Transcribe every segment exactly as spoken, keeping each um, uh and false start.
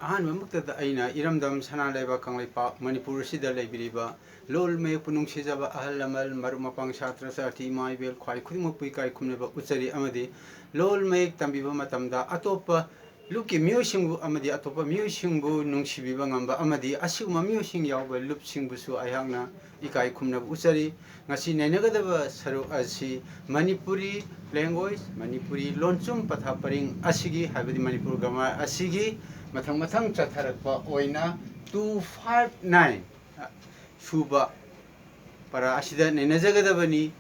ꯑꯍꯥꯟꯕꯃꯛꯇꯗ ꯑꯩꯅ ꯏꯔꯝꯗꯝ ꯁꯅꯥ ꯂꯩꯕꯥꯛ ꯀꯪꯂꯩꯄꯥꯛ ꯃꯅꯤꯄꯨꯔ ꯑꯁꯤꯗ ꯂꯩꯕꯤꯔꯤꯕ ꯂꯣꯜ ꯃꯌꯦꯛꯄꯨ ꯅꯨꯡꯁꯤꯖꯕ ꯑꯍꯜ ꯂꯃꯟ, ꯃꯔꯨꯞ ꯃꯄꯥꯡ, ꯁꯥꯇ꯭ꯔ ꯁꯥꯇ꯭ꯔꯤ, ꯏꯃꯥ ꯏꯕꯦꯜ, ꯈ꯭ꯋꯥꯏ ꯈꯨꯗꯤꯡꯃꯛꯄꯨ ꯏꯀꯥꯏ ꯈꯨꯝꯅꯕ ꯎꯠꯆꯔꯤ꯫ ꯑꯃꯗꯤ ꯂꯣꯜ ꯃꯌꯦꯛ ꯇꯝꯕꯤꯕ ꯃꯇꯝꯗ ꯑꯇꯣꯞꯄ ꯂꯨꯞꯀꯤ ꯃꯤꯑꯣꯏꯁꯤꯡꯕꯨ ꯑꯃꯗꯤ ꯑꯇꯣꯞꯄ ꯃꯤꯑꯣꯏꯁꯤꯡꯕꯨ ꯅꯨꯡꯁꯤꯕꯤꯕ ꯉꯝꯕ ꯑꯃꯗꯤ ꯑꯁꯤꯒꯨꯝꯕ ꯃꯤꯑꯣꯏꯁꯤꯡ ꯌꯥꯎꯕ ꯂꯨꯞꯁꯤꯡꯕꯨꯁꯨ ꯑꯩꯍꯥꯛꯅ ꯏꯀꯥꯏ ꯈꯨꯝꯅꯕ ꯎꯠꯆꯔꯤ꯫ ꯉꯁꯤ ꯅꯩꯅꯒꯗꯕ ꯁꯔꯨꯛ ꯑꯁꯤ ꯃꯅꯤꯄꯨꯔꯤ language, ꯃꯅꯤꯄꯨꯔꯤ ꯂꯣꯟꯁꯨꯝ ꯄꯊꯥ ꯄꯔꯤꯡ ꯑꯁꯤꯒꯤ, ꯍꯥꯏꯕꯗꯤ ꯃꯅꯤꯄꯨꯔ grammar ꯑꯁꯤꯒꯤ ꯃꯊꯪ ꯃꯊꯪ ꯆꯠꯊꯔꯛꯄ ꯑꯣꯏꯅ two five nine ꯁꯨꯕ ꯄꯔꯥ ꯑꯁꯤꯗ ꯅꯩꯅꯖꯒꯗꯕꯅꯤ꯫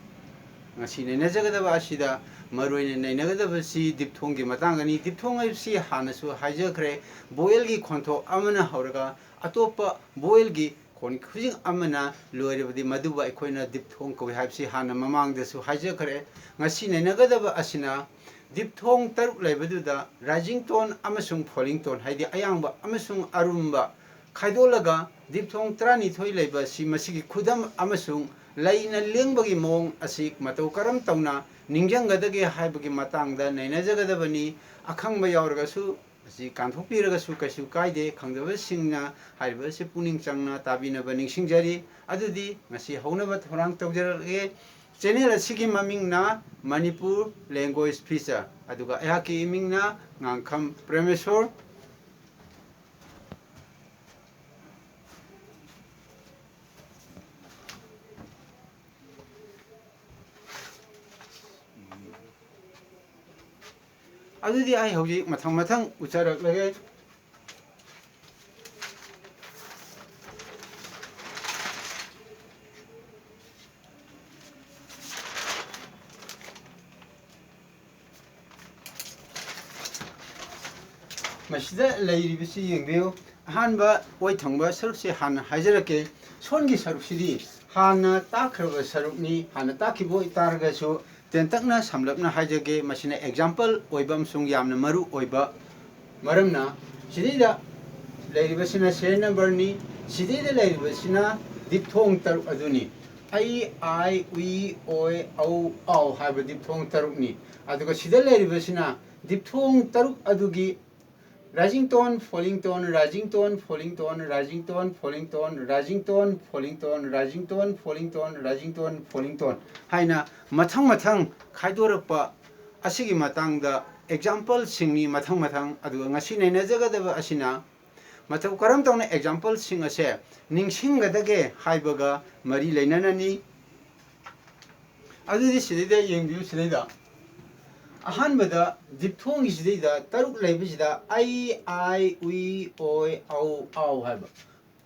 ꯉꯁꯤ ꯅꯩꯅꯖꯒꯗꯕ ꯑꯁꯤꯗ ꯃꯔꯨꯑꯣꯏꯅ ꯅꯩꯅꯒꯗꯕꯁꯤ diphthongꯒꯤ ꯃꯇꯥꯡꯗꯅꯤ꯫ Diphthong ꯍꯥꯏꯕꯁꯤ ꯍꯥꯟꯅꯁꯨ ꯍꯥꯏꯖꯈ꯭ꯔꯦ, vowelꯒꯤ ꯈꯣꯟꯊꯣꯛ ꯑꯃꯅ ꯍꯧꯔꯒ ꯑꯇꯣꯞꯄ vowelꯒꯤ ꯈꯣꯟ ꯈꯨꯗꯤꯡ ꯑꯃꯅ ꯂꯣꯏꯔꯕꯗꯤ ꯃꯗꯨꯕꯨ ꯑꯩꯈꯣꯏꯅ diphthong ꯀꯧꯏ ꯍꯥꯏꯕꯁꯤ ꯍꯥꯟꯅ ꯃꯃꯥꯡꯗꯁꯨ ꯍꯥꯏꯖꯈ꯭ꯔꯦ꯫ ꯉꯁꯤ ꯅꯩꯅꯒꯗꯕ ꯑꯁꯤꯅ diphthong ꯇꯔꯨꯛ ꯂꯩꯕꯗꯨꯗ rising tone ꯑꯃꯁꯨꯡ falling tone, ꯍꯥꯏꯗꯤ ꯑꯌꯥꯡꯕ ꯑꯃꯁꯨꯡ ꯑꯔꯨꯝꯕ ꯈꯥꯏꯗꯣꯛꯂꯒ diphthong ꯇꯔꯥꯅꯤꯊꯣꯏ ꯂꯩꯕ ꯑꯁꯤ ꯃꯁꯤꯒꯤ ꯈꯨꯗꯝ ꯑꯃꯁꯨꯡ ꯂꯩꯅ ꯂꯦꯡꯕꯒꯤ ꯃꯑꯣꯡ ꯑꯁꯤ ꯃꯇꯧ ꯀꯔꯝ ꯇꯧꯅ ꯅꯤꯡꯁꯤꯡꯒꯗꯒꯦ ꯍꯥꯏꯕꯒꯤ ꯃꯇꯥꯡꯗ ꯅꯩꯅꯖꯒꯗꯕꯅꯤ꯫ ꯑꯈꯪꯕ ꯌꯥꯎꯔꯒꯁꯨ ꯃꯁꯤ ꯀꯥꯟꯊꯣꯛꯄꯤꯔꯒꯁꯨ ꯀꯩꯁꯨ ꯀꯥꯏꯗꯦ꯫ ꯈꯪꯗꯕꯁꯤꯡꯅ ꯍꯥꯏꯔꯤꯕ ꯑꯁꯤ ꯄꯨꯛꯅꯤꯡ ꯆꯪꯅ ꯇꯥꯕꯤꯅꯕ ꯅꯤꯡꯁꯤꯡꯖꯔꯤ꯫ ꯑꯗꯨꯗꯤ ꯉꯁꯤ ꯍꯧꯅꯕ ꯊꯧꯔꯥꯡ ꯇꯧꯖꯔꯛꯑꯒꯦ꯫ Channel ꯑꯁꯤꯒꯤ ꯃꯃꯤꯡꯅ Manipur Language Feature, ꯑꯗꯨꯒ ꯑꯩꯍꯥꯛꯀꯤ ꯏꯃꯤꯡꯅ ꯉꯥꯡꯈꯝ ꯄ꯭ꯔꯦꯃꯦꯁꯣꯔ꯫ ꯑꯗꯨꯗꯤ ꯑꯩ ꯍꯧꯖꯤꯛ ꯃꯊꯪ ꯃꯊꯪ ꯎꯠꯆꯔꯛꯂꯒꯦ꯫ ꯃꯁꯤꯗ ꯂꯩꯔꯤꯕꯁꯤ ꯌꯦꯡꯕꯤꯌꯨ꯫ ꯑꯍꯥꯟꯕ ꯑꯣꯏ ꯊꯪꯕ ꯁꯔꯨꯛꯁꯤ ꯍꯥꯟꯅ ꯍꯥꯏꯖꯔꯛꯀꯦ꯫ ꯁꯣꯟꯒꯤ ꯁꯔꯨꯛꯁꯤꯗꯤ ꯍꯥꯟꯅ ꯇꯥꯛꯈ꯭ꯔꯕ ꯁꯔꯨꯛꯅꯤ꯫ ꯍꯥꯟꯅ ꯇꯥꯛꯈꯤꯕ ꯑꯣꯏꯇꯥꯔꯒꯁꯨ ꯇꯦꯟꯇꯛꯅ ꯁꯝꯂꯞꯅ ꯍꯥꯏꯖꯒꯦ꯫ ꯃꯁꯤꯅ example ꯑꯣꯏꯕ ꯑꯃꯁꯨꯡ ꯌꯥꯝꯅ ꯃꯔꯨ ꯑꯣꯏꯕ ꯃꯔꯝꯅ꯫ ꯁꯤꯗꯩꯗ ꯂꯩꯔꯤꯕꯁꯤꯅ serial numberꯅꯤ꯫ ꯁꯤꯗꯩꯗ ꯂꯩꯔꯤꯕꯁꯤꯅ diphthong ꯇꯔꯨꯛ ꯑꯗꯨꯅꯤ꯫ ꯑꯩ, ꯑꯥꯏ, ꯎꯏ, ꯑꯣꯏ, ꯑꯧ, ꯑꯥꯎ ꯍꯥꯏꯕ diphthong ꯇꯔꯨꯛꯅꯤ꯫ ꯑꯗꯨꯒ ꯁꯤꯗ ꯂꯩꯔꯤꯕꯁꯤꯅ diphthong ꯇꯔꯨꯛ ꯑꯗꯨꯒꯤ Rising tone, falling tone, rising tone, falling tone, rising tone, falling tone, rising tone, falling tone, rising tone, falling tone, rising tone, falling tone ꯍꯥꯏꯅ ꯃꯊꯪ ꯃꯊꯪ ꯈꯥꯏꯗꯣꯔꯛꯄ ꯑꯁꯤꯒꯤ ꯃꯇꯥꯡꯗ exampleꯁꯤꯡꯅꯤ ꯃꯊꯪ ꯃꯊꯪ꯫ ꯑꯗꯨꯒ ꯉꯁꯤ ꯅꯩꯅꯖꯒꯗꯕ ꯑꯁꯤꯅ ꯃꯇꯧ ꯀꯔꯝ ꯇꯧꯅ exampleꯁꯤꯡ ꯑꯁꯦ ꯅꯤꯡꯁꯤꯡꯒꯗꯒꯦ ꯍꯥꯏꯕꯒ ꯃꯔꯤ ꯂꯩꯅꯅꯅꯤ꯫ ꯑꯗꯨꯗꯤ ꯁꯤꯗꯩꯗ ꯌꯦꯡꯕꯤꯌꯨ꯫ ꯁꯤꯗꯩꯗ ꯑꯍꯥꯟꯕꯗ diphthongꯒꯤ ꯁꯤꯗꯩꯗ ꯇꯔꯨꯛ ꯂꯩꯕꯁꯤꯗ ꯑꯩ, ꯑꯥꯏ, ꯎꯏ, ꯑꯣꯏ, ꯑꯧ, ꯑꯥꯎ ꯍꯥꯏꯕ꯫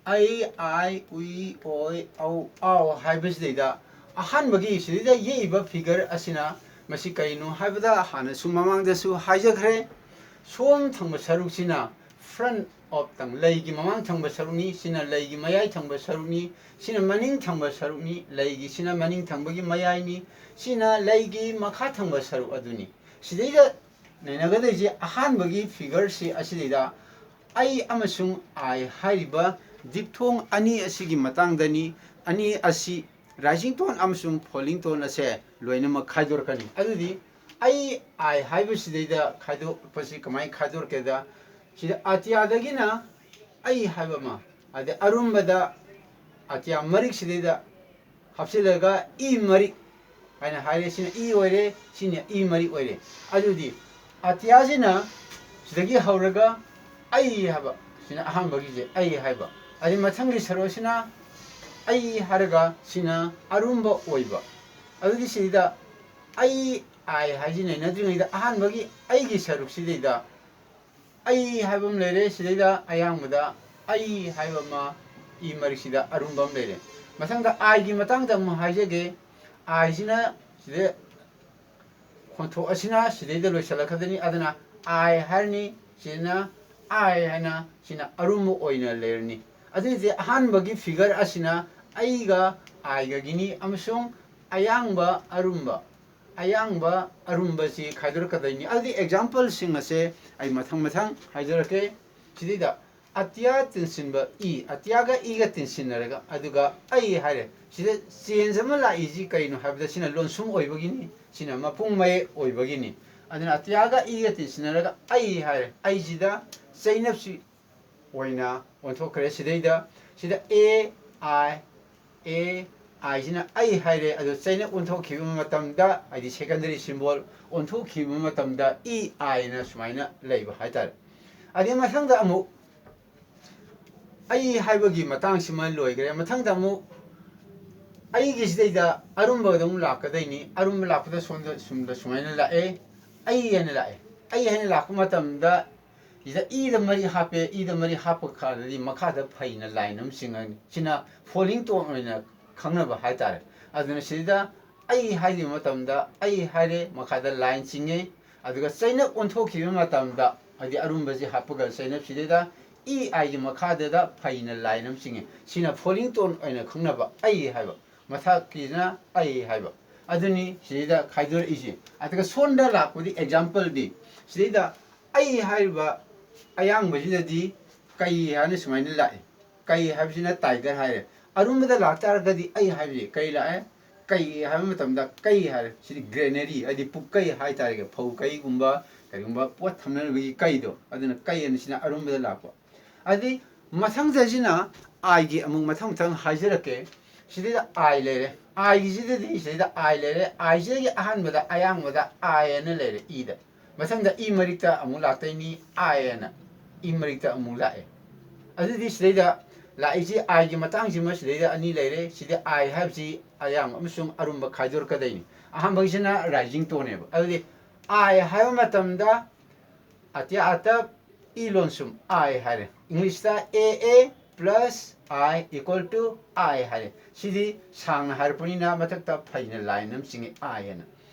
ꯑꯩ, ꯑꯥꯏ, ꯎꯏ, ꯑꯣꯏ, ꯑꯧ, ꯑꯥꯎ ꯍꯥꯏꯕꯁꯤꯗꯩꯗ ꯑꯍꯥꯟꯕꯒꯤ ꯁꯤꯗꯩꯗ ꯌꯦꯛꯏꯕ figure ꯑꯁꯤꯅ ꯃꯁꯤ ꯀꯔꯤꯅꯣ ꯍꯥꯏꯕꯗ ꯍꯥꯟꯅꯁꯨ ꯃꯃꯥꯡꯗꯁꯨ ꯍꯥꯏꯖꯈ꯭ꯔꯦ꯫ ꯁꯣꯝ ꯊꯪꯕ ꯁꯔꯨꯛꯁꯤꯅ front of tongue, ꯂꯩꯒꯤ ꯃꯃꯥꯡ ꯊꯪꯕ ꯁꯔꯨꯛꯅꯤ, ꯁꯤꯅ ꯂꯩꯒꯤ ꯃꯌꯥꯏ ꯊꯪꯕ ꯁꯔꯨꯛꯅꯤ, ꯁꯤꯅ ꯃꯅꯤꯡ ꯊꯪꯕ ꯁꯔꯨꯛꯅꯤ, ꯂꯩꯒꯤꯁꯤꯅ ꯃꯅꯤꯡ ꯊꯪꯕꯒꯤ ꯃꯌꯥꯏꯅꯤ, ꯁꯤꯅ ꯂꯩꯒꯤ ꯃꯈꯥ ꯊꯪꯕ ꯁꯔꯨꯛ ꯑꯗꯨꯅꯤ꯫ ꯁꯤꯗꯩꯗ ꯅꯩꯅꯒꯗꯣꯏꯁꯦ ꯑꯍꯥꯟꯕꯒꯤ figureꯁꯤ ꯑꯁꯤꯗꯩꯗ ꯑꯩ ꯑꯃꯁꯨꯡ ꯑꯥꯏ ꯍꯥꯏꯔꯤꯕ diphthong ꯑꯅꯤ ꯑꯁꯤꯒꯤ ꯃꯇꯥꯡꯗꯅꯤ꯫ ꯑꯅꯤ ꯑꯁꯤ rising tone ꯑꯃꯁꯨꯡ falling tone ꯑꯁꯦ ꯂꯣꯏꯅꯃꯛ ꯈꯥꯏꯗꯣꯔꯛꯀꯅꯤ꯫ ꯑꯗꯨꯗꯤ ꯑꯩ ꯑꯥꯏ ꯍꯥꯏꯕꯁꯤꯗꯩꯗ ꯈꯥꯏꯗꯣꯛꯄꯁꯤ ꯀꯃꯥꯏꯅ ꯈꯥꯏꯗꯣꯔꯛꯀꯦꯗ, ꯁꯤꯗ ꯑꯇꯤꯌꯥꯗꯒꯤꯅ ꯑꯩ ꯍꯥꯏꯕ ꯑꯃ, ꯑꯗꯩ ꯑꯔꯨꯝꯕꯗ ꯑꯇꯤꯌꯥ ꯃꯔꯤꯛꯁꯤꯗꯩꯗ ꯍꯥꯞꯆꯤꯜꯂꯒ ꯏ ꯃꯔꯤꯛ ꯍꯥꯏꯅ ꯍꯥꯏꯔꯦ꯫ ꯁꯤꯅ ꯏ ꯑꯣꯏꯔꯦ, ꯁꯤꯅ ꯏ ꯃꯔꯤꯛ ꯑꯣꯏꯔꯦ꯫ ꯑꯗꯨꯗꯤ ꯑꯇꯤꯌꯥꯁꯤꯅ ꯁꯤꯗꯒꯤ ꯍꯧꯔꯒ ꯑꯩ ꯍꯥꯏꯕ, ꯁꯤꯅ ꯑꯍꯥꯟꯕꯒꯤꯁꯦ ꯑꯩ ꯍꯥꯏꯕ, ꯑꯗꯩ ꯃꯊꯪꯒꯤ ꯁꯔꯨꯛꯁꯤꯅ ꯑꯩ ꯍꯥꯏꯔꯒ ꯁꯤꯅ ꯑꯔꯨꯝꯕ ꯑꯣꯏꯕ꯫ ꯑꯗꯨꯒꯤ ꯁꯤꯗ ꯑꯩ ꯑꯥꯏ ꯍꯥꯏꯁꯤ ꯅꯩꯅꯗ꯭ꯔꯤꯉꯩꯗ ꯑꯍꯥꯟꯕꯒꯤ ꯑꯩꯒꯤ ꯁꯔꯨꯛꯁꯤꯗꯩꯗ ꯑꯩ ꯍꯥꯏꯕ ꯑꯃ ꯂꯩꯔꯦ, ꯁꯤꯗꯩꯗ ꯑꯌꯥꯡꯕꯗ ꯑꯩ ꯍꯥꯏꯕ ꯑꯃ, ꯏ ꯃꯔꯤꯛꯁꯤꯗ ꯑꯔꯨꯝꯕ ꯑꯃ ꯂꯩꯔꯦ꯫ ꯃꯊꯪꯗ ꯑꯥꯏꯒꯤ ꯃꯇꯥꯡꯗ ꯑꯃꯨꯛ ꯍꯥꯏꯖꯒꯦ꯫ ꯑꯥꯏꯁꯤꯅ ꯁꯤꯗ ꯈꯣꯟꯊꯣꯛ ꯑꯁꯤꯅ ꯁꯤꯗꯩꯗ ꯂꯣꯏꯁꯤꯜꯂꯛꯀꯗꯣꯏꯅꯤ꯫ ꯑꯗꯨꯅ ꯑꯥꯏ ꯍꯥꯏꯔꯅꯤ, ꯁꯤꯅ ꯑꯥꯏ ꯍꯥꯏꯅ, ꯁꯤꯅ ꯑꯔꯨꯝꯕ ꯑꯣꯏꯅ ꯂꯩꯔꯅꯤ꯫ ꯑꯗꯨꯏꯗꯤ ꯑꯍꯥꯟꯕꯒꯤ figure ꯑꯁꯤꯅ ꯑꯩꯒ ꯑꯥꯏꯒꯒꯤꯅꯤ ꯑꯃꯁꯨꯡ ꯑꯌꯥꯡꯕ ꯑꯔꯨꯝꯕ, ꯑꯌꯥꯡꯕ ꯑꯔꯨꯝꯕꯁꯤ ꯈꯥꯏꯗꯣꯔꯛꯀꯗꯣꯏꯅꯤ꯫ ꯑꯗꯨꯗꯤ exampleꯁꯤꯡ ꯑꯁꯦ ꯑꯩ ꯃꯊꯪ ꯃꯊꯪ ꯍꯥꯏꯖꯔꯛꯀꯦ꯫ ꯁꯤꯗꯩꯗ ꯑꯇꯤꯌꯥ ꯇꯤꯟꯁꯤꯟꯕ ꯏ, ꯑꯇꯤꯌꯥꯒ ꯏꯒ ꯇꯤꯟꯁꯤꯟꯅꯔꯒ, ꯑꯗꯨꯒ ꯑꯩ ꯍꯥꯏꯔꯦ꯫ ꯁꯤꯗ change ꯑꯃ ꯂꯥꯛꯏꯁꯤ ꯀꯩꯅꯣ ꯍꯥꯏꯕꯗ ꯁꯤꯅ ꯂꯣꯟꯁꯨꯝ ꯑꯣꯏꯕꯒꯤꯅꯤ, ꯁꯤꯅ ꯃꯄꯨꯡ ꯃꯌꯦꯛ ꯑꯣꯏꯕꯒꯤꯅꯤ꯫ ꯑꯗꯨꯅ ꯑꯇꯤꯌꯥꯒ ꯏꯒ ꯇꯤꯟꯁꯤꯟꯅꯔꯒ ꯑꯩ ꯍꯥꯏꯔꯦ꯫ ꯑꯩꯁꯤꯗ ꯆꯩꯅꯞꯁꯤ ꯑꯣꯏꯅ ꯑꯣꯟꯊꯣꯛꯈ꯭ꯔꯦ꯫ ꯁꯤꯗꯩꯗ ꯁꯤꯗ A I, A I ꯁꯤꯅ ꯑꯩ ꯍꯥꯏꯔꯦ꯫ ꯑꯗꯨ ꯆꯩꯅꯞ ꯑꯣꯟꯊꯣꯛꯈꯤꯕ ꯃꯇꯝꯗ, ꯍꯥꯏꯗꯤ secondary symbol ꯑꯣꯟꯊꯣꯛꯈꯤꯕ ꯃꯇꯝꯗ E I ꯅ ꯁꯨꯃꯥꯏꯅ ꯂꯩꯕ ꯍꯥꯏꯇꯥꯔꯦ꯫ ꯑꯗꯩ ꯃꯊꯪꯗ ꯑꯃꯨꯛ ꯑꯩ ꯍꯥꯏꯕꯒꯤ ꯃꯇꯥꯡꯁꯤꯃ ꯂꯣꯏꯈ꯭ꯔꯦ꯫ ꯃꯊꯪꯗ ꯑꯃꯨꯛ ꯑꯩꯒꯤꯁꯤꯗꯩꯗ ꯑꯔꯨꯝꯕꯗ ꯑꯃꯨꯛ ꯂꯥꯛꯀꯗꯣꯏꯅꯤ꯫ ꯑꯔꯨꯝꯕ ꯂꯥꯛꯄꯗ ꯁꯣꯝꯗ ꯁꯨꯝꯗ ꯁꯨꯃꯥꯏꯅ ꯂꯥꯛꯑꯦ, ꯑꯩ ꯍꯥꯏꯅ ꯂꯥꯛꯑꯦ꯫ ꯑꯩ ꯍꯥꯏꯅ ꯂꯥꯛꯄ ꯃꯇꯝꯗ ꯁꯤꯗ ꯏꯗ ꯃꯔꯤ ꯍꯥꯞꯄꯦ꯫ ꯏꯗ ꯃꯔꯤ ꯍꯥꯞꯄ ꯀꯥꯟꯗꯗꯤ ꯃꯈꯥꯗ ꯐꯩꯅ line ꯑꯃ ꯆꯤꯡꯉꯅꯤ꯫ ꯁꯤꯅ falling tone ꯑꯣꯏꯅ ꯈꯪꯅꯕ ꯍꯥꯏꯇꯥꯔꯦ꯫ ꯑꯗꯨꯅ ꯁꯤꯗ ꯑꯩ ꯍꯥꯏꯈꯤꯕ ꯃꯇꯝꯗ ꯑꯩ ꯍꯥꯏꯔꯦ, ꯃꯈꯥꯗ line ꯆꯤꯡꯉꯦ꯫ ꯑꯗꯨꯒ ꯆꯩꯅꯞ ꯑꯣꯟꯊꯣꯛꯈꯤꯕ ꯃꯇꯝꯗ, ꯍꯥꯏꯗꯤ ꯑꯔꯨꯝꯕꯁꯤ ꯍꯥꯞꯄꯒ ꯆꯩꯅꯞꯁꯤꯗꯩꯗ E I ꯒꯤ ꯃꯈꯥꯗꯨꯗ ꯐꯩꯅ line ꯑꯃ ꯆꯤꯡꯉꯦ꯫ ꯁꯤꯅ falling tone ꯑꯣꯏꯅ ꯈꯪꯅꯕ ꯑꯩ ꯍꯥꯏꯕ꯫ ꯃꯊꯛꯀꯤꯁꯤꯅ ꯑꯩ ꯍꯥꯏꯕ꯫ ꯑꯗꯨꯅꯤ ꯁꯤꯗꯩꯗ ꯈꯥꯏꯗꯣꯔꯛꯏꯁꯦ꯫ ꯑꯗꯨꯒ ꯁꯣꯝꯗ ꯂꯥꯛꯄꯗꯤ example ꯗꯤ ꯁꯤꯗꯩꯗ ꯑꯩ ꯍꯥꯏꯔꯤꯕ ꯑꯌꯥꯡꯕꯁꯤꯗꯗꯤ ꯀꯩ ꯍꯥꯏꯅ ꯁꯨꯃꯥꯏꯅ ꯂꯥꯛꯑꯦ꯫ ꯀꯩ ꯍꯥꯏꯕꯁꯤꯅ tiger ꯍꯥꯏꯔꯦ꯫ ꯑꯔꯨꯝꯕꯗ ꯂꯥꯛꯇꯥꯔꯒꯗꯤ ꯑꯩ ꯍꯥꯏꯕꯁꯤ ꯀꯩ ꯂꯥꯛꯑꯦ? ꯀꯩ ꯍꯥꯏꯕ ꯃꯇꯝꯗ ꯀꯩ ꯍꯥꯏꯔꯦ꯫ ꯁꯤꯗꯤ granary, ꯍꯥꯏꯗꯤ ꯄꯨꯛꯀꯩ ꯍꯥꯏꯇꯥꯔꯦ꯫ ꯐꯧ ꯀꯩꯒꯨꯝꯕ, ꯀꯔꯤꯒꯨꯝꯕ ꯄꯣꯠ ꯊꯝꯅꯅꯕꯒꯤ ꯀꯩꯗꯣ, ꯑꯗꯨꯅ ꯀꯩ ꯑꯅꯤꯁꯤꯅ ꯑꯔꯨꯝꯕꯗ ꯂꯥꯛꯄ꯫ ꯑꯗꯩ ꯃꯊꯪꯗꯁꯤꯅ I ꯒꯤ ꯑꯃꯨꯛ ꯃꯊꯪ ꯃꯊꯪ ꯍꯥꯏꯖꯔꯛꯀꯦ꯫ ꯁꯤꯗꯩꯗ I ꯂꯩꯔꯦ꯫ I ꯒꯤꯁꯤꯗꯗꯤ ꯁꯤꯗꯩꯗ I ꯂꯩꯔꯦ꯫ I ꯁꯤꯗꯒꯤ ꯑꯍꯥꯟꯕꯗ ꯑꯌꯥꯡꯕꯗ I ꯑꯅ ꯂꯩꯔꯦ, ꯏꯗ꯫ ꯃꯊꯪꯗ ꯏ ꯃꯔꯤꯛꯇ ꯑꯃꯨꯛ ꯂꯥꯛꯇꯣꯏꯅꯤ, I ꯑꯅ꯫ ꯏ ꯃꯔꯤꯛꯇ ꯑꯃꯨꯛ ꯂꯥꯛꯑꯦ꯫ ꯑꯗꯨꯗꯤ ꯁꯤꯗꯩꯗ ꯂꯥꯛꯏꯁꯤ I ꯒꯤ ꯃꯇꯥꯡꯁꯤꯃ ꯁꯤꯗꯩꯗ ꯑꯅꯤ ꯂꯩꯔꯦ꯫ ꯁꯤꯗ I ꯍꯥꯏꯕꯁꯤ ꯑꯌꯥꯡꯕ ꯑꯃꯁꯨꯡ ꯑꯔꯨꯝꯕ ꯈꯥꯏꯗꯣꯔꯛꯀꯗꯣꯏꯅꯤ꯫ ꯑꯍꯥꯟꯕꯒꯤꯁꯤꯅ rising tone ꯅꯦꯕ꯫ ꯑꯗꯨꯗꯤ I ꯍꯥꯏꯕ ꯃꯇꯝꯗ ꯑꯇꯤꯌꯥ ꯑꯇꯞ ꯏ ꯂꯣꯟꯁꯨꯝ I ꯍꯥꯏꯔꯦ꯫ English ꯇ A A plus I equal to I ꯍꯥꯏꯔꯦ꯫ ꯁꯤꯗꯤ ꯁꯥꯡꯅ ꯍꯥꯏꯔꯛꯄꯅꯤꯅ ꯃꯊꯛꯇ ꯐꯩꯅ line ꯑꯃ ꯆꯤꯡꯉꯦ, I ꯑꯅ꯫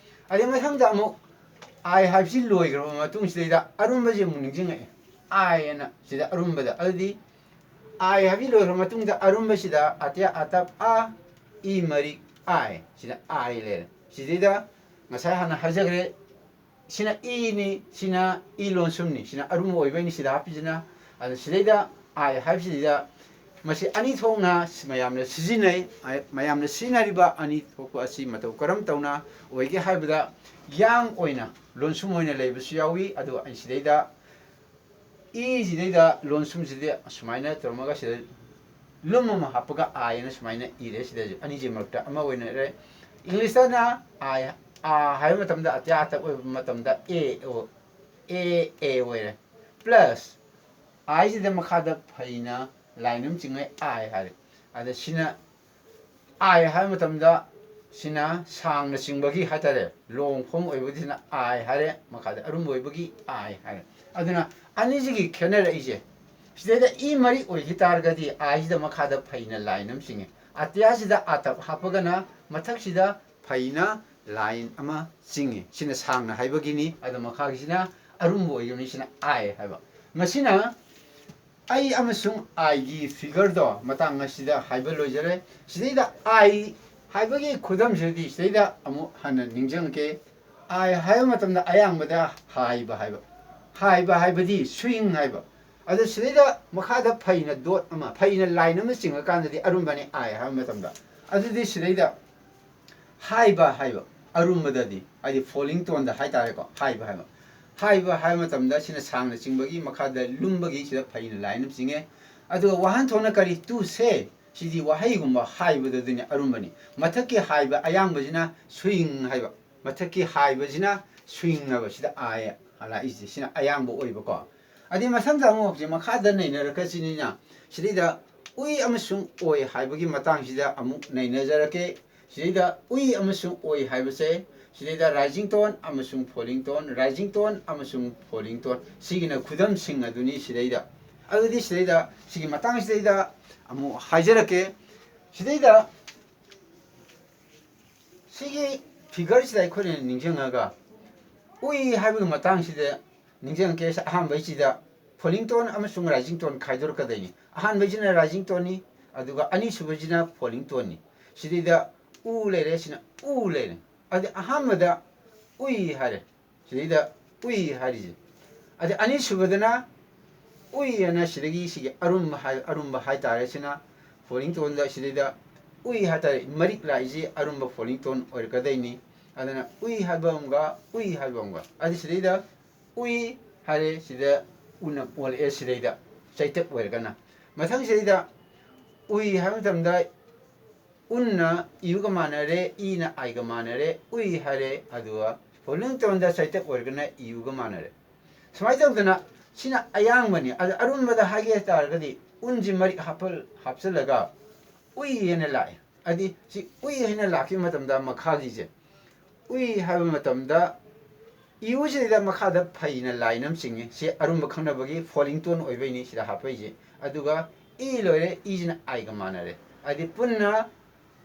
ꯑꯗꯩ ꯃꯊꯪꯗ ꯑꯃꯨꯛ I ꯍꯥꯏꯕꯁꯤ ꯂꯣꯏꯈ꯭ꯔꯕ ꯃꯇꯨꯡꯁꯤꯗꯩꯗ ꯑꯔꯨꯝꯕꯁꯤ ꯑꯃꯨꯛ ꯅꯤꯡꯁꯤꯡꯉꯛꯑꯦ, I ꯑꯅ꯫ ꯁꯤꯗ ꯑꯔꯨꯝꯕꯗ, ꯑꯗꯨꯗꯤ I ꯍꯥꯏꯕꯁꯤ ꯂꯣꯏꯈ꯭ꯔꯕ ꯃꯇꯨꯡꯗ ꯑꯔꯨꯝꯕꯁꯤꯗ ꯑꯇꯤꯌꯥ ꯑꯇꯞ ꯑ, ꯏ ꯃꯔꯤꯛ I, ꯁꯤꯗ I ꯂꯩꯔꯦ꯫ ꯁꯤꯗꯩꯗ ꯉꯁꯥꯏ ꯍꯥꯟꯅ ꯍꯥꯏꯖꯈ꯭ꯔꯦ, ꯁꯤꯅ ꯏꯅꯤ, ꯁꯤꯅ ꯏ ꯂꯣꯟꯁꯨꯝꯅꯤ, ꯁꯤꯅ ꯑꯔꯨꯝꯕ ꯑꯣꯏꯕꯩꯅꯤ ꯁꯤꯗ ꯍꯥꯞꯄꯤꯁꯤꯅ꯫ ꯑꯗꯨ ꯁꯤꯗꯩꯗ I ꯍꯥꯏꯕꯁꯤꯗ ꯃꯁꯤ ꯑꯅꯤ ꯊꯣꯛꯅ ꯃꯌꯥꯝꯅ ꯁꯤꯖꯤꯟꯅꯩ꯫ ꯃꯌꯥꯝꯅ ꯁꯤꯖꯤꯟꯅꯔꯤꯕ ꯑꯅꯤ ꯊꯣꯛꯄ ꯑꯁꯤ ꯃꯇꯧ ꯀꯔꯝ ꯇꯧꯅ ꯑꯣꯏꯒꯦ ꯍꯥꯏꯕꯗ, ꯌꯥꯡ ꯑꯣꯏꯅ ꯂꯣꯟꯁꯨꯝ ꯑꯣꯏꯅ ꯂꯩꯕꯁꯨ ꯌꯥꯎꯏ꯫ ꯑꯗꯨꯒ ꯑꯩ ꯁꯤꯗꯩꯗ ꯏꯁꯤꯗꯩꯗ ꯂꯣꯟꯁꯨꯝꯁꯤꯗꯤ ꯁꯨꯃꯥꯏꯅ ꯇꯧꯔꯝꯃꯒ ꯁꯤꯗ ꯂꯨꯝ ꯑꯃ ꯍꯥꯞꯄꯒ ꯑꯥꯏ ꯑꯅ ꯁꯨꯃꯥꯏꯅ ꯏꯔꯦ꯫ ꯁꯤꯗꯁꯨ ꯑꯅꯤꯁꯤ ꯃꯔꯛꯇ ꯑꯃ ꯑꯣꯏꯅꯔꯦ꯫ ꯏꯪꯂꯤꯁꯇꯅ ꯑꯥꯏ, ꯑꯥ ꯍꯥꯏꯕ ꯃꯇꯝꯗ ꯑꯇ꯭ꯌꯥ ꯑꯇꯞ ꯑꯣꯏꯕ ꯃꯇꯝꯗ ꯑꯦ ꯑꯣ, ꯑꯦ ꯑꯦ ꯑꯣꯏꯔꯦ꯫ ꯄ꯭ꯂꯁ ꯑꯥꯏꯁꯤꯗ ꯃꯈꯥꯗ ꯐꯩꯅ ꯂꯥꯏꯟ ꯑꯃ ꯆꯤꯡꯉꯦ, ꯑꯥꯏ ꯍꯥꯏꯔꯦ꯫ ꯑꯗ ꯁꯤꯅ ꯑꯥꯏ ꯍꯥꯏꯕ ꯃꯇꯝꯗ ꯁꯤꯅ ꯁꯥꯡꯅ ꯆꯤꯡꯕꯒꯤ ꯍꯥꯏꯇꯥꯔꯦ, ꯂꯣꯡ ꯐꯣꯝ ꯑꯣꯏꯕꯒꯤꯁꯤꯅ ꯑꯥꯏ ꯍꯥꯏꯔꯦ, ꯃꯈꯥꯗ ꯑꯔꯨꯝꯕ ꯑꯣꯏꯕꯒꯤ ꯑꯥꯏ ꯍꯥꯏꯔꯦ꯫ ꯑꯗꯨꯅ ꯑꯅꯤꯁꯤꯒꯤ ꯈꯦꯠꯅꯔꯛꯏꯁꯦ, ꯁꯤꯗꯩꯗ ꯏ ꯃꯔꯤ ꯑꯣꯏꯈꯤ ꯇꯥꯔꯒꯗꯤ ꯑꯥꯏꯁꯤꯗ ꯃꯈꯥꯗ ꯐꯩꯅ ꯂꯥꯏꯟ ꯑꯃ ꯆꯤꯡꯉꯦ, ꯑꯇꯤꯌꯥꯁꯤꯗ ꯑꯇꯞ ꯍꯥꯞꯄꯒꯅ ꯃꯊꯛꯁꯤꯗ ꯐꯩꯅ ꯂꯥꯏꯟ ꯑꯃ ꯆꯤꯡꯉꯤ꯫ ꯁꯤꯅ ꯁꯥꯡꯅ ꯍꯥꯏꯕꯒꯤꯅꯤ꯫ ꯑꯗꯣ ꯃꯈꯥꯒꯤꯁꯤꯅ ꯑꯔꯨꯝꯕ ꯑꯣꯏꯒꯅꯤ꯫ ꯁꯤꯅ ꯑꯥꯏ ꯍꯥꯏꯕ꯫ ꯃꯁꯤꯅ ꯑꯩ ꯑꯃꯁꯨꯡ ꯑꯥꯏꯒꯤ ꯐꯤꯒꯔꯗꯣ ꯃꯇꯥꯡ ꯑꯁꯤꯗ ꯍꯥꯏꯕ ꯂꯣꯏꯖꯔꯦ꯫ ꯁꯤꯗꯩꯗ ꯑꯥꯏ ꯍꯥꯏꯕꯒꯤ ꯈꯨꯗꯝꯁꯤꯗꯤ ꯁꯤꯗꯩꯗ ꯑꯃꯨꯛ ꯍꯟꯅ ꯅꯤꯡꯁꯤꯡꯉꯛꯀꯦ꯫ ꯑꯥꯏ ꯍꯥꯏꯕ ꯃꯇꯝꯗ ꯑꯌꯥꯡꯕꯗ ꯍꯥꯏꯕ ꯍꯥꯏꯕ, ꯍꯥꯏꯕ ꯍꯥꯏꯕꯗꯤ ꯁ꯭ꯋꯤꯡ ꯍꯥꯏꯕ꯫ ꯑꯗꯨ ꯁꯤꯗꯩꯗ ꯃꯈꯥꯗ ꯐꯩꯅ ꯗꯣꯠ ꯑꯃ, ꯐꯩꯅ ꯂꯥꯏꯟ ꯑꯃ ꯆꯤꯡꯉꯀꯥꯟꯗꯗꯤ ꯑꯔꯨꯝꯕꯅꯤ ꯑꯥꯏ ꯍꯥꯏꯕ ꯃꯇꯝꯗ꯫ ꯑꯗꯨꯗꯤ ꯁꯤꯗꯩꯗ ꯍꯥꯏꯕ ꯍꯥꯏꯕ, ꯑꯔꯨꯝꯕꯗꯗꯤ, ꯍꯥꯏꯗꯤ ꯐꯣꯂꯤꯡ ꯇꯣꯟꯗ ꯍꯥꯏꯇꯥꯔꯦꯀꯣ, ꯍꯥꯏꯕ ꯍꯥꯏꯕ꯫ ꯍꯥꯏꯕ ꯍꯥꯏꯕ ꯃꯇꯝꯗ ꯁꯤꯅ ꯁꯥꯡꯅ ꯆꯤꯡꯕꯒꯤ ꯃꯈꯥꯗ ꯂꯨꯝꯕꯒꯤ ꯁꯤꯗ ꯐꯩꯅ ꯂꯥꯏꯟ ꯑꯃ ꯆꯤꯡꯉꯦ꯫ ꯑꯗꯨꯒ ꯋꯥꯍꯟꯊꯣꯛꯅ ꯀꯔꯤ? ꯇꯨ ꯁꯦ꯫ ꯁꯤꯗꯤ ꯋꯥꯍꯩꯒꯨꯝꯕ ꯍꯥꯏꯕꯗꯗꯤꯅꯦ ꯑꯔꯨꯝꯕꯅꯤ꯫ ꯃꯊꯛꯀꯤ ꯍꯥꯏꯕ ꯑꯌꯥꯡꯕꯁꯤꯅ ꯁ꯭ꯋꯤꯡ ꯍꯥꯏꯕ꯫ ꯃꯊꯛꯀꯤ ꯍꯥꯏꯕꯁꯤꯅ ꯁ꯭ꯋꯤꯡ ꯍꯥꯏꯕ, ꯁꯤꯗ ꯑꯥꯏ ꯂꯥꯛꯏꯁꯦ, ꯁꯤꯅ ꯑꯌꯥꯡꯕ ꯑꯣꯏꯕꯀꯣ꯫ ꯑꯗꯩ ꯃꯊꯪꯗ ꯑꯃꯨꯛ ꯍꯧꯖꯤꯛ ꯃꯈꯥꯗ ꯅꯩꯅꯔꯛꯀꯁꯤꯅꯤꯅ, ꯁꯤꯗꯩꯗ ꯎꯏ ꯑꯃꯁꯨꯡ ꯑꯣꯏ ꯍꯥꯏꯕꯒꯤ ꯃꯇꯥꯡꯁꯤꯗ ꯑꯃꯨꯛ ꯅꯩꯅꯖꯔꯛꯀꯦ꯫ ꯁꯤꯗꯩꯗ ꯎꯏ ꯑꯃꯁꯨꯡ ꯑꯣꯏ ꯍꯥꯏꯕꯁꯦ, ꯁꯤꯗꯩꯗ ꯔꯥꯏꯖꯤꯡ ꯇꯣꯟ ꯑꯃꯁꯨꯡ ꯐꯣꯂꯤꯡ ꯇꯣꯟ, ꯔꯥꯏꯖꯤꯡ ꯇꯣꯟ ꯑꯃꯁꯨꯡ ꯐꯣꯂꯤꯡ ꯇꯣꯟ, ꯁꯤꯒꯤꯅ ꯈꯨꯗꯝꯁꯤꯡ ꯑꯗꯨꯅꯤ꯫ ꯁꯤꯗꯩꯗ, ꯑꯗꯨꯗꯤ ꯁꯤꯗꯩꯗ ꯁꯤꯒꯤ ꯃꯇꯥꯡꯁꯤꯗꯩꯗ ꯑꯃꯨꯛ ꯍꯥꯏꯖꯔꯛꯀꯦ꯫ ꯁꯤꯗꯩꯗ ꯁꯤꯒꯤ ꯐꯤꯒꯔꯁꯤꯗ ꯑꯩꯈꯣꯏꯅ ꯅꯤꯡꯁꯤꯡꯉꯒ ꯎꯏ ꯍꯥꯏꯕꯒꯤ ꯃꯇꯥꯡꯁꯤꯗ ꯅꯤꯡꯁꯤꯡꯉꯛꯀꯦ꯫ ꯑꯍꯥꯟꯕꯩꯁꯤꯗ ꯐꯣꯂꯤꯡ ꯇꯣꯟ ꯑꯃꯁꯨꯡ ꯔꯥꯏꯖꯤꯡ ꯇꯣꯟ ꯈꯥꯏꯗꯣꯔꯛꯀꯗꯣꯏꯅꯤ꯫ ꯑꯍꯥꯟꯕꯩꯁꯤꯅ ꯔꯥꯏꯖꯤꯡ ꯇꯣꯟꯅꯤ, ꯑꯗꯨꯒ ꯑꯅꯤꯁꯨꯕꯁꯤꯅ ꯐꯣꯂꯤꯡ ꯇꯣꯟꯅꯤ꯫ ꯁꯤꯗꯩꯗ ꯎ ꯂꯩꯔꯦ, ꯁꯤꯅ ꯎ ꯂꯩꯔꯦ꯫ ꯑꯗꯨꯗꯤ ꯑꯍꯥꯟꯕꯗ ꯎꯏ ꯍꯥꯏꯔꯦ, ꯁꯤꯗꯩꯗ ꯎꯏ ꯍꯥꯏꯔꯤꯁꯦ꯫ ꯑꯗꯩ ꯑꯅꯤꯁꯨꯕꯗꯅ ꯎꯏ ꯍꯥꯏꯅ ꯁꯤꯗꯒꯤ ꯁꯤꯒꯤ ꯑꯔꯨꯝꯕ ꯍꯥꯏ-, ꯑꯔꯨꯝꯕ ꯍꯥꯏꯇꯥꯔꯦ꯫ ꯁꯤꯅ falling tone ꯗ ꯁꯤꯗꯩꯗ ꯎꯏ ꯍꯥꯏꯇꯥꯔꯦ, ꯃꯔꯤꯛ ꯂꯥꯛꯏꯁꯤ ꯑꯔꯨꯝꯕ falling tone ꯑꯣꯏꯔꯛꯀꯗꯣꯏꯅꯤ꯫ ꯑꯗꯨꯅ ꯎꯏ ꯍꯥꯏꯕ ꯑꯃꯒ ꯎꯏ ꯍꯥꯏꯕ ꯑꯃꯒ꯫ ꯑꯗꯨ ꯁꯤꯗꯩꯗ ꯎꯏ ꯍꯥꯏꯔꯦ, ꯁꯤꯗ ꯎꯅ ꯑꯣꯜꯂꯛꯑꯦ, ꯁꯤꯗꯩꯗ ꯆꯩꯇꯞ ꯑꯣꯏꯔꯒꯅ꯫ ꯃꯊꯪ ꯁꯤꯗꯩꯗ ꯎꯏ ꯍꯥꯏꯕ ꯃꯇꯝꯗ ꯎꯟꯅ ꯏꯌꯨꯒ ꯃꯥꯟꯅꯔꯦ, ꯏꯅ ꯑꯥꯏꯒ ꯃꯥꯟꯅꯔꯦ, ꯎꯏ ꯍꯥꯏꯔꯦ, ꯑꯗꯨꯒ falling tone ꯗ ꯆꯩꯇꯞ ꯑꯣꯏꯔꯒꯅ ꯏꯌꯨꯒ ꯃꯥꯟꯅꯔꯦ꯫ ꯁꯨꯃꯥꯏꯅ ꯇꯧꯗꯅ ꯁꯤꯅ ꯑꯌꯥꯡꯕꯅꯤ꯫ ꯑꯗ ꯑꯔꯨꯝꯕꯗ ꯍꯥꯏꯒꯦ ꯍꯥꯏ ꯇꯥꯔꯒꯗꯤ ꯎꯟꯁꯤ ꯃꯔꯤꯛ ꯍꯥꯞꯄꯜ-, ꯍꯥꯞꯆꯤꯜꯂꯒ ꯎꯏ ꯍꯥꯏꯅ ꯂꯥꯛꯑꯦ꯫ ꯍꯥꯏꯗꯤ ꯁꯤ ꯎꯏ ꯍꯥꯏꯅ ꯂꯥꯛꯈꯤꯕ ꯃꯇꯝꯗ ꯃꯈꯥꯒꯤꯁꯦ ꯎꯏ ꯍꯥꯏꯕ ꯃꯇꯝꯗ ꯏꯌꯨꯁꯤꯗ ꯃꯈꯥꯗ ꯐꯩꯅ ꯂꯥꯏꯟ ꯑꯃ ꯆꯤꯡꯉꯤ꯫ ꯁꯤ ꯑꯔꯨꯝꯕ ꯈꯪꯅꯕꯒꯤ falling tone ꯑꯣꯏꯕꯩꯅꯤ ꯁꯤꯗ ꯍꯥꯞꯄꯛꯏꯁꯦ꯫ ꯑꯗꯨꯒ ꯏ ꯂꯣꯏꯔꯦ, ꯏꯁꯤꯅ ꯑꯥꯏꯒ ꯃꯥꯟꯅꯔꯦ꯫ ꯍꯥꯏꯗꯤ ꯄꯨꯟꯅ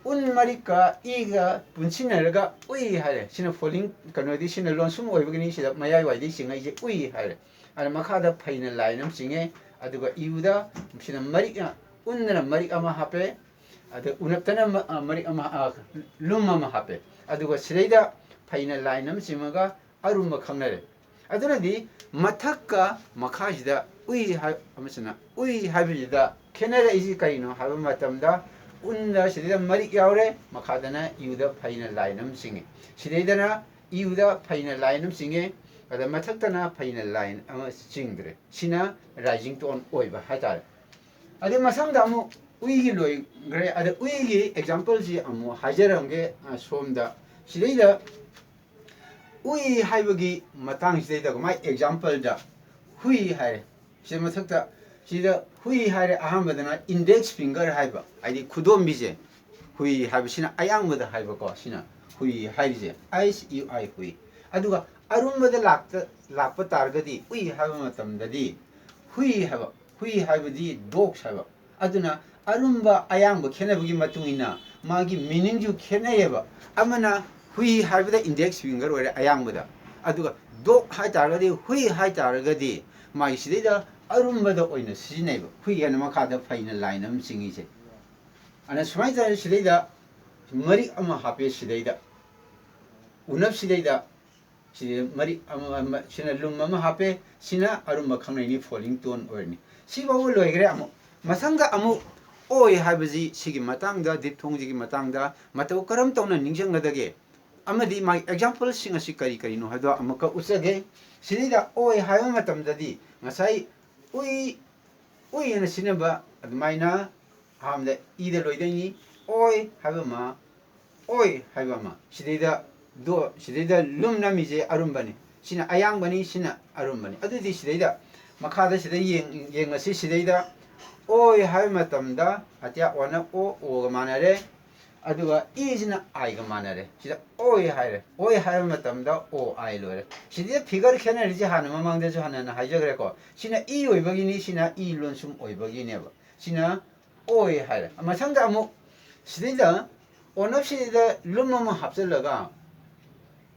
ꯎꯟ ꯃꯔꯤꯛꯀ ꯏꯒ ꯄꯨꯟꯁꯤꯟꯅꯔꯒ ꯎꯏ ꯍꯥꯏꯔꯦ꯫ ꯁꯤꯅ falling, ꯀꯩꯅꯣꯗꯤ ꯁꯤꯅ ꯂꯣꯟꯁꯨꯝ ꯑꯣꯏꯕꯒꯤꯅꯤ ꯁꯤꯗ ꯃꯌꯥꯏꯋꯥꯏꯗꯩ ꯆꯤꯡꯉꯛꯏꯁꯦ ꯎꯏ ꯍꯥꯏꯔꯦ꯫ ꯑꯗ ꯃꯈꯥꯗ ꯐꯩꯅ ꯂꯥꯏꯟ ꯑꯃ ꯆꯤꯡꯉꯦ꯫ ꯑꯗꯨꯒ ꯏꯌꯨꯗ ꯁꯤꯅ ꯃꯔꯤꯛ, ꯎꯟꯗꯅ ꯃꯔꯤꯛ ꯑꯃ ꯍꯥꯞꯄꯦ꯫ ꯑꯗ ꯎꯅꯞꯇꯅ ꯃ-, ꯑ, ꯃꯔꯤꯛ ꯑꯃ, ꯑ, ꯂꯨꯝ ꯑꯃ ꯍꯥꯞꯄꯦ꯫ ꯑꯗꯨꯒ ꯁꯤꯗꯩꯗ ꯐꯩꯅ ꯂꯥꯏꯟ ꯑꯃ ꯆꯤꯡꯉꯒ ꯑꯔꯨꯝꯕ ꯈꯪꯅꯔꯦ꯫ ꯑꯗꯨꯅꯗꯤ ꯃꯊꯛꯀ ꯃꯈꯥꯁꯤꯗ ꯎꯏ ꯍꯥꯏ-, ꯑꯃꯁꯤꯅ ꯎꯏ ꯍꯥꯏꯕꯁꯤꯗ ꯈꯦꯠꯅꯔꯛꯏꯁꯤ ꯀꯔꯤꯅꯣ ꯍꯥꯏꯕ ꯃꯇꯝꯗ ꯎꯟꯗ ꯁꯤꯗꯩꯗ ꯃꯔꯤꯛ ꯌꯥꯎꯔꯦ, ꯃꯈꯥꯗꯅ ꯏꯌꯨꯗ ꯐꯩꯅ ꯂꯥꯏꯟ ꯑꯃ ꯆꯤꯡꯉꯦ꯫ ꯁꯤꯗꯩꯗꯅ ꯏꯌꯨꯗ ꯐꯩꯅ ꯂꯥꯏꯟ ꯑꯃ ꯆꯤꯡꯉꯦ, ꯑꯗ ꯃꯊꯛꯇꯅ ꯐꯩꯅ ꯂꯥꯏꯟ ꯑꯃ ꯆꯤꯡꯗ꯭ꯔꯦ꯫ ꯁꯤꯅ rising tone ꯑꯣꯏꯕ ꯍꯥꯏꯇꯥꯔꯦ꯫ ꯑꯗꯩ ꯃꯊꯪꯗ ꯑꯃꯨꯛ ꯎꯏꯒꯤ ꯂꯣꯏꯈ꯭ꯔꯦ꯫ ꯑꯗ ꯎꯏꯒꯤ example ꯁꯤ ꯑꯃꯨꯛ ꯍꯥꯏꯖꯔꯝꯒꯦ, ꯑ, ꯁꯣꯝꯗ꯫ ꯁꯤꯗꯩꯗ ꯎꯏ ꯍꯥꯏꯕꯒꯤ ꯃꯇꯥꯡꯁꯤꯗꯩꯗ ꯃꯥꯏ example ꯗ ꯍꯨꯏ ꯍꯥꯏꯔꯦ꯫ ꯁꯤꯗ ꯃꯊꯛꯇ ꯁꯤꯗ ꯍꯨꯏ ꯍꯥꯏꯔꯦ꯫ ꯑꯍꯥꯟꯕꯗꯅ index finger ꯍꯥꯏꯕ, ꯍꯥꯏꯗꯤ ꯈꯨꯗꯣꯝꯕꯤꯁꯦ꯫ ꯍꯨꯏ ꯍꯥꯏꯕꯁꯤꯅ ꯑꯌꯥꯡꯕꯗ ꯍꯥꯏꯕꯀꯣ, ꯁꯤꯅ ꯍꯨꯏ ꯍꯥꯏꯔꯤꯁꯦ, H U I, ꯍꯨꯏ꯫ ꯑꯗꯨꯒ ꯑꯔꯨꯝꯕꯗ ꯂꯥꯛꯇ-, ꯂꯥꯛꯄ ꯇꯥꯔꯒꯗꯤ, ꯎꯏ ꯍꯥꯏꯕ ꯃꯇꯝꯗꯗꯤ ꯍꯨꯏ ꯍꯥꯏꯕ, ꯍꯨꯏ ꯍꯥꯏꯕꯗꯤ dogs ꯍꯥꯏꯕ꯫ ꯑꯗꯨꯅ ꯑꯔꯨꯝꯕ ꯑꯌꯥꯡꯕ ꯈꯦꯠꯅꯕꯒꯤ ꯃꯇꯨꯡ ꯏꯟꯅ ꯃꯥꯒꯤ meaning ꯁꯨ ꯈꯦꯠꯅꯩꯌꯦꯕ꯫ ꯑꯃꯅ ꯍꯨꯏ ꯍꯥꯏꯕꯗ index finger ꯑꯣꯏꯔꯦ ꯑꯌꯥꯡꯕꯗ, ꯑꯗꯨꯒ dog ꯍꯥꯏ ꯇꯥꯔꯒꯗꯤ, ꯍꯨꯏ ꯍꯥꯏ ꯇꯥꯔꯒꯗꯤ ꯃꯥꯒꯤ ꯁꯤꯗꯩꯗ ꯑꯔꯨꯝꯕꯗ ꯑꯣꯏꯅ ꯁꯤꯖꯤꯟꯅꯩꯕ, ꯍꯨꯏ ꯍꯥꯏꯅ ꯃꯈꯥꯗ ꯐꯩꯅ ꯂꯥꯏꯟ ꯑꯃ ꯆꯤꯡꯉꯤꯁꯦ꯫ ꯑꯗꯨꯅ ꯁꯨꯃꯥꯏꯅ ꯇꯧꯔꯦ꯫ ꯁꯤꯗꯩꯗ ꯃꯔꯤꯛ ꯑꯃ ꯍꯥꯞꯄꯦ, ꯁꯤꯗꯩꯗ ꯎꯅꯞꯁꯤꯗꯩꯗ ꯁꯤꯗ ꯃꯔꯤ ꯑꯃ, ꯑꯃ, ꯁꯤꯅ ꯂꯨꯝ ꯑꯃ ꯍꯥꯞꯄꯦ, ꯁꯤꯅ ꯑꯔꯨꯝꯕ ꯈꯪꯅꯩꯅꯤ, falling tone ꯑꯣꯏꯔꯅꯤ꯫ ꯁꯤ ꯐꯥꯎꯕ ꯂꯣꯏꯈ꯭ꯔꯦ꯫ ꯑꯃꯨꯛ ꯃꯊꯪꯗ ꯑꯃꯨꯛ ꯑꯣꯏ ꯍꯥꯏꯕꯁꯤ, ꯁꯤꯒꯤ ꯃꯇꯥꯡꯗ, diphthongꯁꯤꯒꯤ ꯃꯇꯥꯡꯗ ꯃꯇꯧ ꯀꯔꯝ ꯇꯧꯅ ꯅꯤꯡꯁꯤꯡꯒꯗꯒꯦ ꯑꯃꯗꯤ ꯃꯥꯒꯤ exampleꯁꯤꯡ ꯑꯁꯤ ꯀꯔꯤ ꯀꯔꯤꯅꯣ ꯍꯥꯏꯕꯗꯣ ꯑꯃꯨꯛꯀ ꯎꯠꯆꯒꯦ꯫ ꯁꯤꯗꯩꯗ ꯑꯣꯏ ꯍꯥꯏꯕ ꯃꯇꯝꯗꯗꯤ ꯉꯁꯥꯏ ꯎꯏ, ꯎꯏ ꯍꯥꯏꯅ ꯁꯤꯖꯤꯟꯅꯕ ꯑꯗꯨꯃꯥꯏꯅ ꯑꯍꯥꯟꯕꯗ ꯏꯗ ꯂꯣꯏꯗꯣꯏꯅꯤ꯫ ꯑꯣꯏ ꯍꯥꯏꯕ ꯑꯃ, ꯑꯣꯏ ꯍꯥꯏꯕ ꯑꯃ꯫ ꯁꯤꯗꯩꯗ ꯗꯣ, ꯁꯤꯗꯩꯗ ꯂꯨꯝ ꯅꯝꯃꯤꯁꯦ ꯑꯔꯨꯝꯕꯅꯤ꯫ ꯁꯤꯅ ꯑꯌꯥꯡꯕꯅꯤ, ꯁꯤꯅ ꯑꯔꯨꯝꯕꯅꯤ꯫ ꯑꯗꯨꯗꯤ ꯁꯤꯗꯩꯗ ꯃꯈꯥꯗ ꯁꯤꯗ ꯌꯦꯡ-, ꯌꯦꯡꯉꯁꯤ꯫ ꯁꯤꯗꯩꯗ ꯑꯣꯏ ꯍꯥꯏꯕ ꯃꯇꯝꯗ ꯑꯇꯤꯌꯥ ꯑꯣꯅ ꯑꯣ, ꯑꯣꯒ ꯃꯥꯟꯅꯔꯦ꯫ ꯑꯗꯨꯒ ꯏꯁꯤꯅ ꯑꯥꯏꯒ ꯃꯥꯟꯅꯔꯦ꯫ ꯁꯤꯗ ꯑꯣꯏ ꯍꯥꯏꯔꯦ꯫ ꯑꯣꯏ ꯍꯥꯏꯕ ꯃꯇꯝꯗ ꯑꯣ ꯑꯥꯏ ꯂꯣꯏꯔꯦ꯫ ꯁꯤꯗꯩꯗ figure ꯈꯦꯠꯅꯔꯤꯁꯦ ꯍꯥꯟꯅ ꯃꯃꯥꯡꯗꯁꯨ ꯍꯥꯟꯅ ꯍꯥꯏꯖꯈ꯭ꯔꯦꯀꯣ꯫ ꯁꯤꯅ ꯏ ꯑꯣꯏꯕꯒꯤꯅꯤ, ꯁꯤꯅ ꯏ ꯂꯣꯟꯁꯨꯝ ꯑꯣꯏꯕꯒꯤꯅꯦꯕ꯫ ꯁꯤꯅ ꯑꯣꯏ ꯍꯥꯏꯔꯦ꯫ ꯃꯊꯪꯗ ꯑꯃꯨꯛ ꯁꯤꯗꯩꯗ ꯑꯣꯅꯞꯁꯤꯗꯩꯗ ꯂꯨꯝ ꯑꯃ ꯍꯥꯞꯆꯤꯜꯂꯒ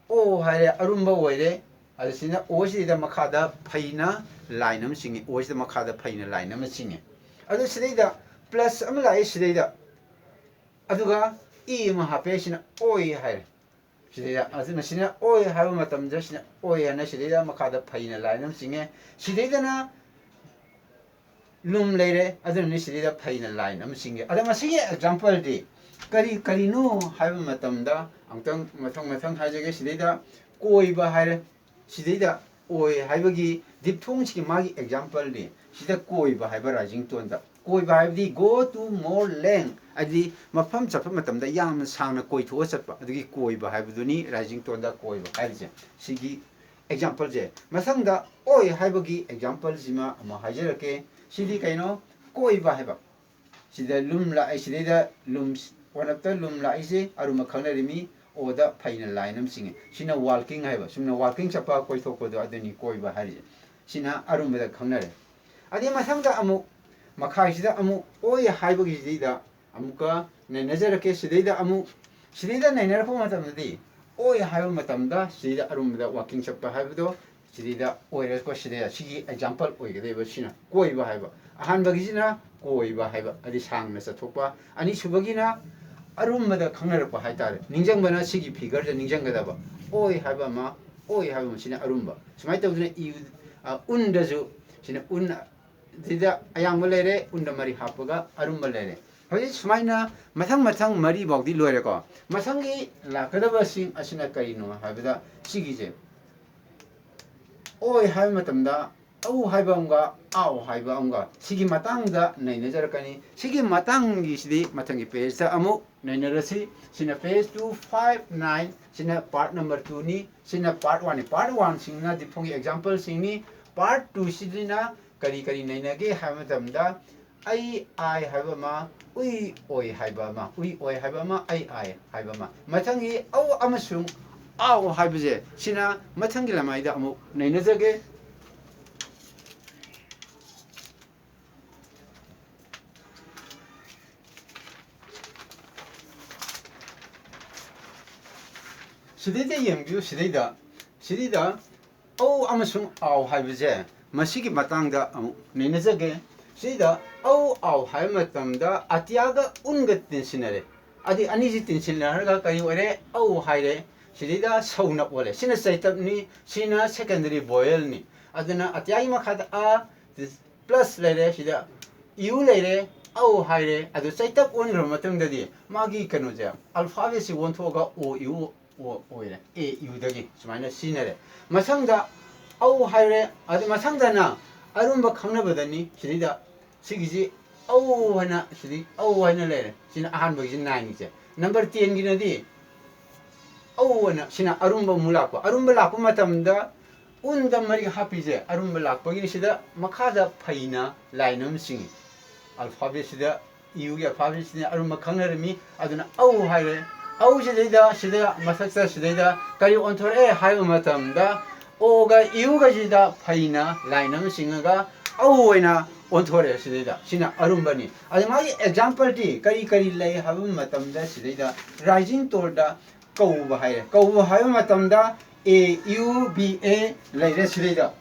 ꯑꯣ ꯍꯥꯏꯔꯦ, ꯑꯔꯨꯝꯕ ꯑꯣꯏꯔꯦ꯫ ꯑꯗꯨ ꯁꯤꯅ ꯑꯣꯁꯤꯗꯩꯗ ꯃꯈꯥꯗ ꯐꯩꯅ line ꯑꯃ ꯆꯤꯡꯉꯤ, ꯑꯣꯁꯤꯗ ꯃꯈꯥꯗ ꯐꯩꯅ line ꯑꯃ ꯆꯤꯡꯉꯦ꯫ ꯑꯗꯨ ꯁꯤꯗꯩꯗ plus ꯑꯃ ꯂꯥꯛꯑꯦ ꯁꯤꯗꯩꯗ, ꯑꯗꯨꯒ ꯏ ꯑꯃ ꯍꯥꯞꯄꯦ, ꯁꯤꯅ ꯑꯣꯏ ꯍꯥꯏꯔꯦ꯫ ꯁꯤꯗꯩꯗ ꯑꯗꯨꯅ ꯁꯤꯅ ꯑꯣꯏ ꯍꯥꯏꯕ ꯃꯇꯝꯗ ꯁꯤꯅ ꯑꯣꯏ ꯍꯥꯏꯅ ꯁꯤꯗꯩꯗ ꯃꯈꯥꯗ ꯐꯩꯅ line ꯑꯃ ꯆꯤꯡꯉꯦ꯫ ꯁꯤꯗꯩꯗꯅ ꯂꯨꯝ ꯂꯩꯔꯦ, ꯑꯗꯨꯅꯅꯤ ꯁꯤꯗꯩꯗ ꯐꯩꯅ line ꯑꯃ ꯆꯤꯡꯉꯦ꯫ ꯑꯗ ꯃꯁꯤꯒꯤ exampleꯗꯤ ꯀꯔꯤ ꯀꯔꯤꯅꯣ ꯍꯥꯏꯕ ꯃꯇꯝꯗ ꯑꯃꯨꯛꯇꯪ ꯃꯊꯪ ꯃꯊꯪ ꯍꯥꯏꯖꯒꯦ꯫ ꯁꯤꯗꯩꯗ ꯀꯣꯏꯕ ꯍꯥꯏꯔꯦ, ꯁꯤꯗꯩꯗ ꯑꯣꯏ ꯍꯥꯏꯕꯒꯤ diphthongꯁꯤꯒꯤ ꯃꯥꯒꯤ exampleꯅꯤ꯫ ꯁꯤꯗ ꯀꯣꯏꯕ ꯍꯥꯏꯕ rising toneꯗ꯫ ꯀꯣꯏꯕ ꯍꯥꯏꯕꯗꯤ go to more length, ꯍꯥꯏꯗꯤ ꯃꯐꯝ ꯆꯠꯄ ꯃꯇꯝꯗ ꯌꯥꯝꯅ ꯁꯥꯡꯅ ꯀꯣꯏꯊꯣꯛꯑ ꯆꯠꯄ, ꯑꯗꯨꯒꯤ ꯀꯣꯏꯕ ꯍꯥꯏꯕꯗꯨꯅꯤ rising toneꯗ ꯀꯣꯏꯕ ꯍꯥꯏꯔꯤꯁꯦ꯫ ꯁꯤꯒꯤ exampleꯁꯦ꯫ ꯃꯊꯪꯗ ꯑꯣꯏ ꯍꯥꯏꯕꯒꯤ exampleꯁꯤꯃ ꯑꯃꯨꯛ ꯍꯥꯏꯖꯔꯛꯀꯦ꯫ ꯁꯤꯗꯤ ꯀꯩꯅꯣ? ꯀꯣꯏꯕ ꯍꯥꯏꯕ꯫ ꯁꯤꯗ ꯂꯨꯝ ꯂꯥꯛꯏ, ꯁꯤꯗꯩꯗ ꯂꯨꯝ, ꯑꯣꯅꯞꯇ ꯂꯨꯝ ꯂꯥꯛꯏꯁꯦ ꯑꯔꯨꯝꯕ ꯈꯪꯅꯔꯤꯃꯤ꯫ ꯑꯣꯗ ꯐꯩꯅ line ꯑꯃ ꯆꯤꯡꯉꯦ꯫ ꯁꯤꯅ walking ꯍꯥꯏꯕ, ꯁꯨꯝꯅ walking ꯆꯠꯄ, ꯀꯣꯏꯊꯣꯛꯄꯗꯣ, ꯑꯗꯨꯅꯤ ꯀꯣꯏꯕ ꯍꯥꯏꯔꯤꯁꯦ꯫ ꯁꯤꯅ ꯑꯔꯨꯝꯕꯗ ꯈꯪꯅꯔꯦ꯫ ꯑꯗꯩ ꯃꯊꯪꯗ ꯑꯃꯨꯛ ꯃꯈꯥꯏꯁꯤꯗ ꯑꯃꯨꯛ ꯑꯣꯏ ꯍꯥꯏꯕꯒꯤꯁꯤꯗꯩꯗ ꯑꯃꯨꯛꯀ ꯅꯩꯅꯖꯔꯛꯀꯦ꯫ ꯁꯤꯗꯩꯗ ꯑꯃꯨꯛ, ꯁꯤꯗꯩꯗ ꯅꯩꯅꯔꯛꯄ ꯃꯇꯝꯗꯗꯤ ꯑꯣꯏ ꯍꯥꯏꯕ ꯃꯇꯝꯗ ꯁꯤꯗꯩꯗ ꯑꯔꯨꯝꯕꯗ walking ꯆꯠꯄ ꯍꯥꯏꯕꯗꯣ ꯁꯤꯗꯩꯗ ꯑꯣꯏꯔꯦꯀꯣ꯫ ꯁꯤꯗꯩꯗ ꯁꯤꯒꯤ example ꯑꯣꯏꯒꯗꯣꯏꯕ꯫ ꯁꯤꯅ ꯀꯣꯏꯕ ꯍꯥꯏꯕ꯫ ꯑꯍꯥꯟꯕꯒꯤꯁꯤꯅ ꯀꯣꯏꯕ ꯍꯥꯏꯕ, ꯍꯥꯏꯗꯤ ꯁꯥꯡꯅ ꯆꯠꯊꯣꯛꯄ꯫ ꯑꯅꯤꯁꯨꯕꯒꯤꯅ ꯑꯔꯨꯝꯕꯗ ꯈꯪꯅꯔꯛꯄ ꯍꯥꯏꯇꯥꯔꯦ꯫ ꯅꯤꯡꯁꯤꯡꯕꯅ ꯁꯤꯒꯤ figureꯁꯦ ꯅꯤꯡꯁꯤꯡꯒꯗꯕ꯫ ꯑꯣꯏ ꯍꯥꯏꯕ ꯑꯃ, ꯑꯣꯏ ꯍꯥꯏꯕ ꯑꯃ, ꯁꯤꯅ ꯑꯔꯨꯝꯕ꯫ ꯁꯨꯃꯥꯏꯅ ꯇꯧꯗꯅ ꯏ, ꯑ, ꯎꯟꯗꯁꯨ, ꯁꯤꯅ ꯎꯟ, ꯁꯤꯗ ꯑꯌꯥꯡꯕ ꯂꯩꯔꯦ, ꯎꯟꯗ ꯃꯔꯤ ꯍꯥꯞꯄꯒ ꯑꯔꯨꯝꯕ ꯂꯩꯔꯦ꯫ ꯍꯧꯖꯤꯛ ꯁꯨꯃꯥꯏꯅ ꯃꯊꯪ ꯃꯊꯪ ꯃꯔꯤ ꯐꯥꯎꯗꯤ ꯂꯣꯏꯔꯦꯀꯣ꯫ ꯃꯊꯪꯒꯤ ꯂꯥꯛꯀꯗꯕꯁꯤꯡ ꯑꯁꯤꯅ ꯀꯔꯤꯅꯣ ꯍꯥꯏꯕꯗ, ꯁꯤꯒꯤꯁꯦ ꯑꯣꯏ ꯍꯥꯏꯕ ꯃꯇꯝꯗ ꯑꯧ ꯍꯥꯏꯕ ꯑꯃꯒ ꯑꯥꯎ ꯍꯥꯏꯕ ꯑꯃꯒ ꯁꯤꯒꯤ ꯃꯇꯥꯡꯗ ꯅꯩꯅꯖꯔꯛꯀꯅꯤ꯫ ꯁꯤꯒꯤ ꯃꯇꯥꯡꯒꯤꯁꯤꯗꯤ ꯃꯊꯪꯒꯤ pageꯇ ꯑꯃꯨꯛ ꯅꯩꯅꯔꯁꯤ꯫ ꯁꯤꯅ page two five nine, ꯁꯤꯅ part number twoꯅꯤ, ꯁꯤꯅ part oneꯅꯤ꯫ Part oneꯁꯤꯡꯅ ꯗꯤꯐꯣꯡꯒꯤ exampleꯁꯤꯡꯅꯤ꯫ Part twoꯁꯤꯗꯅ ꯀꯔꯤ ꯀꯔꯤ ꯅꯩꯅꯒꯦ ꯍꯥꯏꯕ ꯃꯇꯝꯗ, ꯑꯩ ꯑꯥꯏ ꯍꯥꯏꯕ ꯑꯃ, ꯎꯏ ꯑꯣꯏ ꯍꯥꯏꯕ ꯑꯃ, ꯎꯏ ꯑꯣꯏ ꯍꯥꯏꯕ ꯑꯃ, ꯑꯩ ꯑꯥꯏ ꯍꯥꯏꯕ ꯑꯃ꯫ ꯃꯊꯪꯒꯤ ꯑꯧ ꯑꯃꯁꯨꯡ ꯑꯥꯎ ꯍꯥꯏꯕꯁꯦ, ꯁꯤꯅ ꯃꯊꯪꯒꯤ ꯂꯃꯥꯏꯗ ꯑꯃꯨꯛ ꯅꯩꯅꯖꯒꯦ꯫ ꯁꯤꯗꯩꯗ ꯌꯦꯡꯕꯤꯌꯨ, ꯁꯤꯗꯩꯗ, ꯁꯤꯗꯩꯗ ꯑꯧ ꯑꯃꯁꯨꯡ ꯑꯥꯎ ꯍꯥꯏꯕꯁꯦ, ꯃꯁꯤꯒꯤ ꯃꯇꯥꯡꯗ ꯑꯃꯨꯛ ꯅꯩꯅꯖꯒꯦ꯫ ꯁꯤꯗ ꯑꯧ ꯑꯥꯎ ꯍꯥꯏꯕ ꯃꯇꯝꯗ ꯑꯇꯤꯌꯥꯒ ꯎꯟꯒ ꯇꯤꯟꯁꯤꯟꯅꯔꯦ꯫ ꯑꯗꯤ ꯑꯅꯤꯁꯤ ꯇꯤꯟꯁꯤꯟꯅꯔꯒ ꯀꯔꯤ ꯑꯣꯏꯔꯦ? ꯑꯧ ꯍꯥꯏꯔꯦ꯫ ꯁꯤꯗꯩꯗ ꯁꯧꯅ ꯑꯣꯜꯂꯦ꯫ ꯁꯤꯅ ꯆꯩꯇꯞꯅꯤ, ꯁꯤꯅ secondary vowelꯅꯤ꯫ ꯑꯗꯨꯅ ꯑꯇꯤꯌꯥꯒꯤ ꯃꯈꯥꯗ ꯑ plus ꯂꯩꯔꯦ, ꯁꯤꯗ ꯏꯎ ꯂꯩꯔꯦ, ꯑꯧ ꯍꯥꯏꯔꯦ꯫ ꯑꯗꯨ ꯆꯩꯇꯞ ꯑꯣꯟꯈ꯭ꯔꯕ ꯃꯇꯨꯡꯗꯗꯤ ꯃꯥꯒꯤ ꯀꯩꯅꯣꯁꯦ, alphabetꯁꯤ ꯑꯣꯟꯊꯣꯛꯑꯒ ꯑꯣ ꯏꯎ ꯑꯣ ꯑꯣꯏꯔꯦ꯫ ꯑꯦ ꯏꯎꯗꯒꯤ ꯁꯨꯃꯥꯏꯅ ꯁꯤꯖꯤꯟꯅꯔꯦ꯫ ꯃꯊꯪꯗ ꯑꯧ ꯍꯥꯏꯔꯦ꯫ ꯑꯗꯨ ꯃꯊꯪꯗꯅ ꯑꯔꯨꯝꯕ ꯈꯪꯅꯕꯗꯅꯤ꯫ ꯁꯤꯗꯩꯗ ꯁꯤꯒꯤꯁꯤ ꯑꯧ ꯍꯥꯏꯅ, ꯁꯤꯗꯤ ꯑꯧ ꯍꯥꯏꯅ ꯂꯩꯔꯦ꯫ ꯁꯤꯅ ꯑꯍꯥꯟꯕꯒꯤꯁꯤ nineꯒꯤꯁꯦ꯫ Number tenꯒꯤꯅꯗꯤ ꯑꯧ ꯍꯥꯏꯅ, ꯁꯤꯅ ꯑꯔꯨꯝꯕ ꯑꯃꯨꯛ ꯂꯥꯛꯄ꯫ ꯑꯔꯨꯝꯕ ꯂꯥꯛꯄ ꯃꯇꯝꯗ ꯎꯟꯗ ꯃꯔꯤ ꯍꯥꯞꯄꯤꯁꯦ ꯑꯔꯨꯝꯕ ꯂꯥꯛꯄꯒꯤꯅꯤ꯫ ꯁꯤꯗ ꯃꯈꯥꯗ ꯐꯩꯅ line ꯑꯃ ꯆꯤꯡꯉꯤ꯫ Alphabetꯁꯤꯗ, ꯏꯎꯒꯤ alphabetꯁꯤꯅ ꯑꯔꯨꯝꯕ ꯈꯪꯅꯔꯝꯃꯤ꯫ ꯑꯗꯨꯅ ꯑꯧ ꯍꯥꯏꯔꯦ꯫ ꯑꯧꯁꯤꯗꯩꯗ, ꯁꯤꯗ ꯃꯊꯛꯇ ꯁꯤꯗꯩꯗ ꯀꯔꯤ ꯑꯣꯟꯊꯣꯔꯛꯑꯦ ꯍꯥꯏꯕ ꯃꯇꯝꯗ, ꯑꯣꯒ ꯏꯎꯒꯁꯤꯗ ꯐꯩꯅ line ꯑꯃ ꯆꯤꯡꯉꯒ ꯑꯧ ꯑꯣꯏꯅ ꯑꯣꯟꯊꯣꯔꯛꯑꯦ ꯁꯤꯗꯩꯗ꯫ ꯁꯤꯅ ꯑꯔꯨꯝꯕꯅꯤ꯫ ꯑꯗ ꯃꯥꯒꯤ exampleꯗꯤ ꯀꯔꯤ ꯀꯔꯤ ꯂꯩ ꯍꯥꯏꯕ ꯃꯇꯝꯗ, ꯁꯤꯗꯩꯗ rising toneꯗ ꯀꯧꯕ ꯍꯥꯏꯔꯦ꯫ ꯀꯧꯕ ꯍꯥꯏꯕ ꯃꯇꯝꯗ A U B A ꯂꯩꯔꯦ ꯁꯤꯗꯩꯗ꯫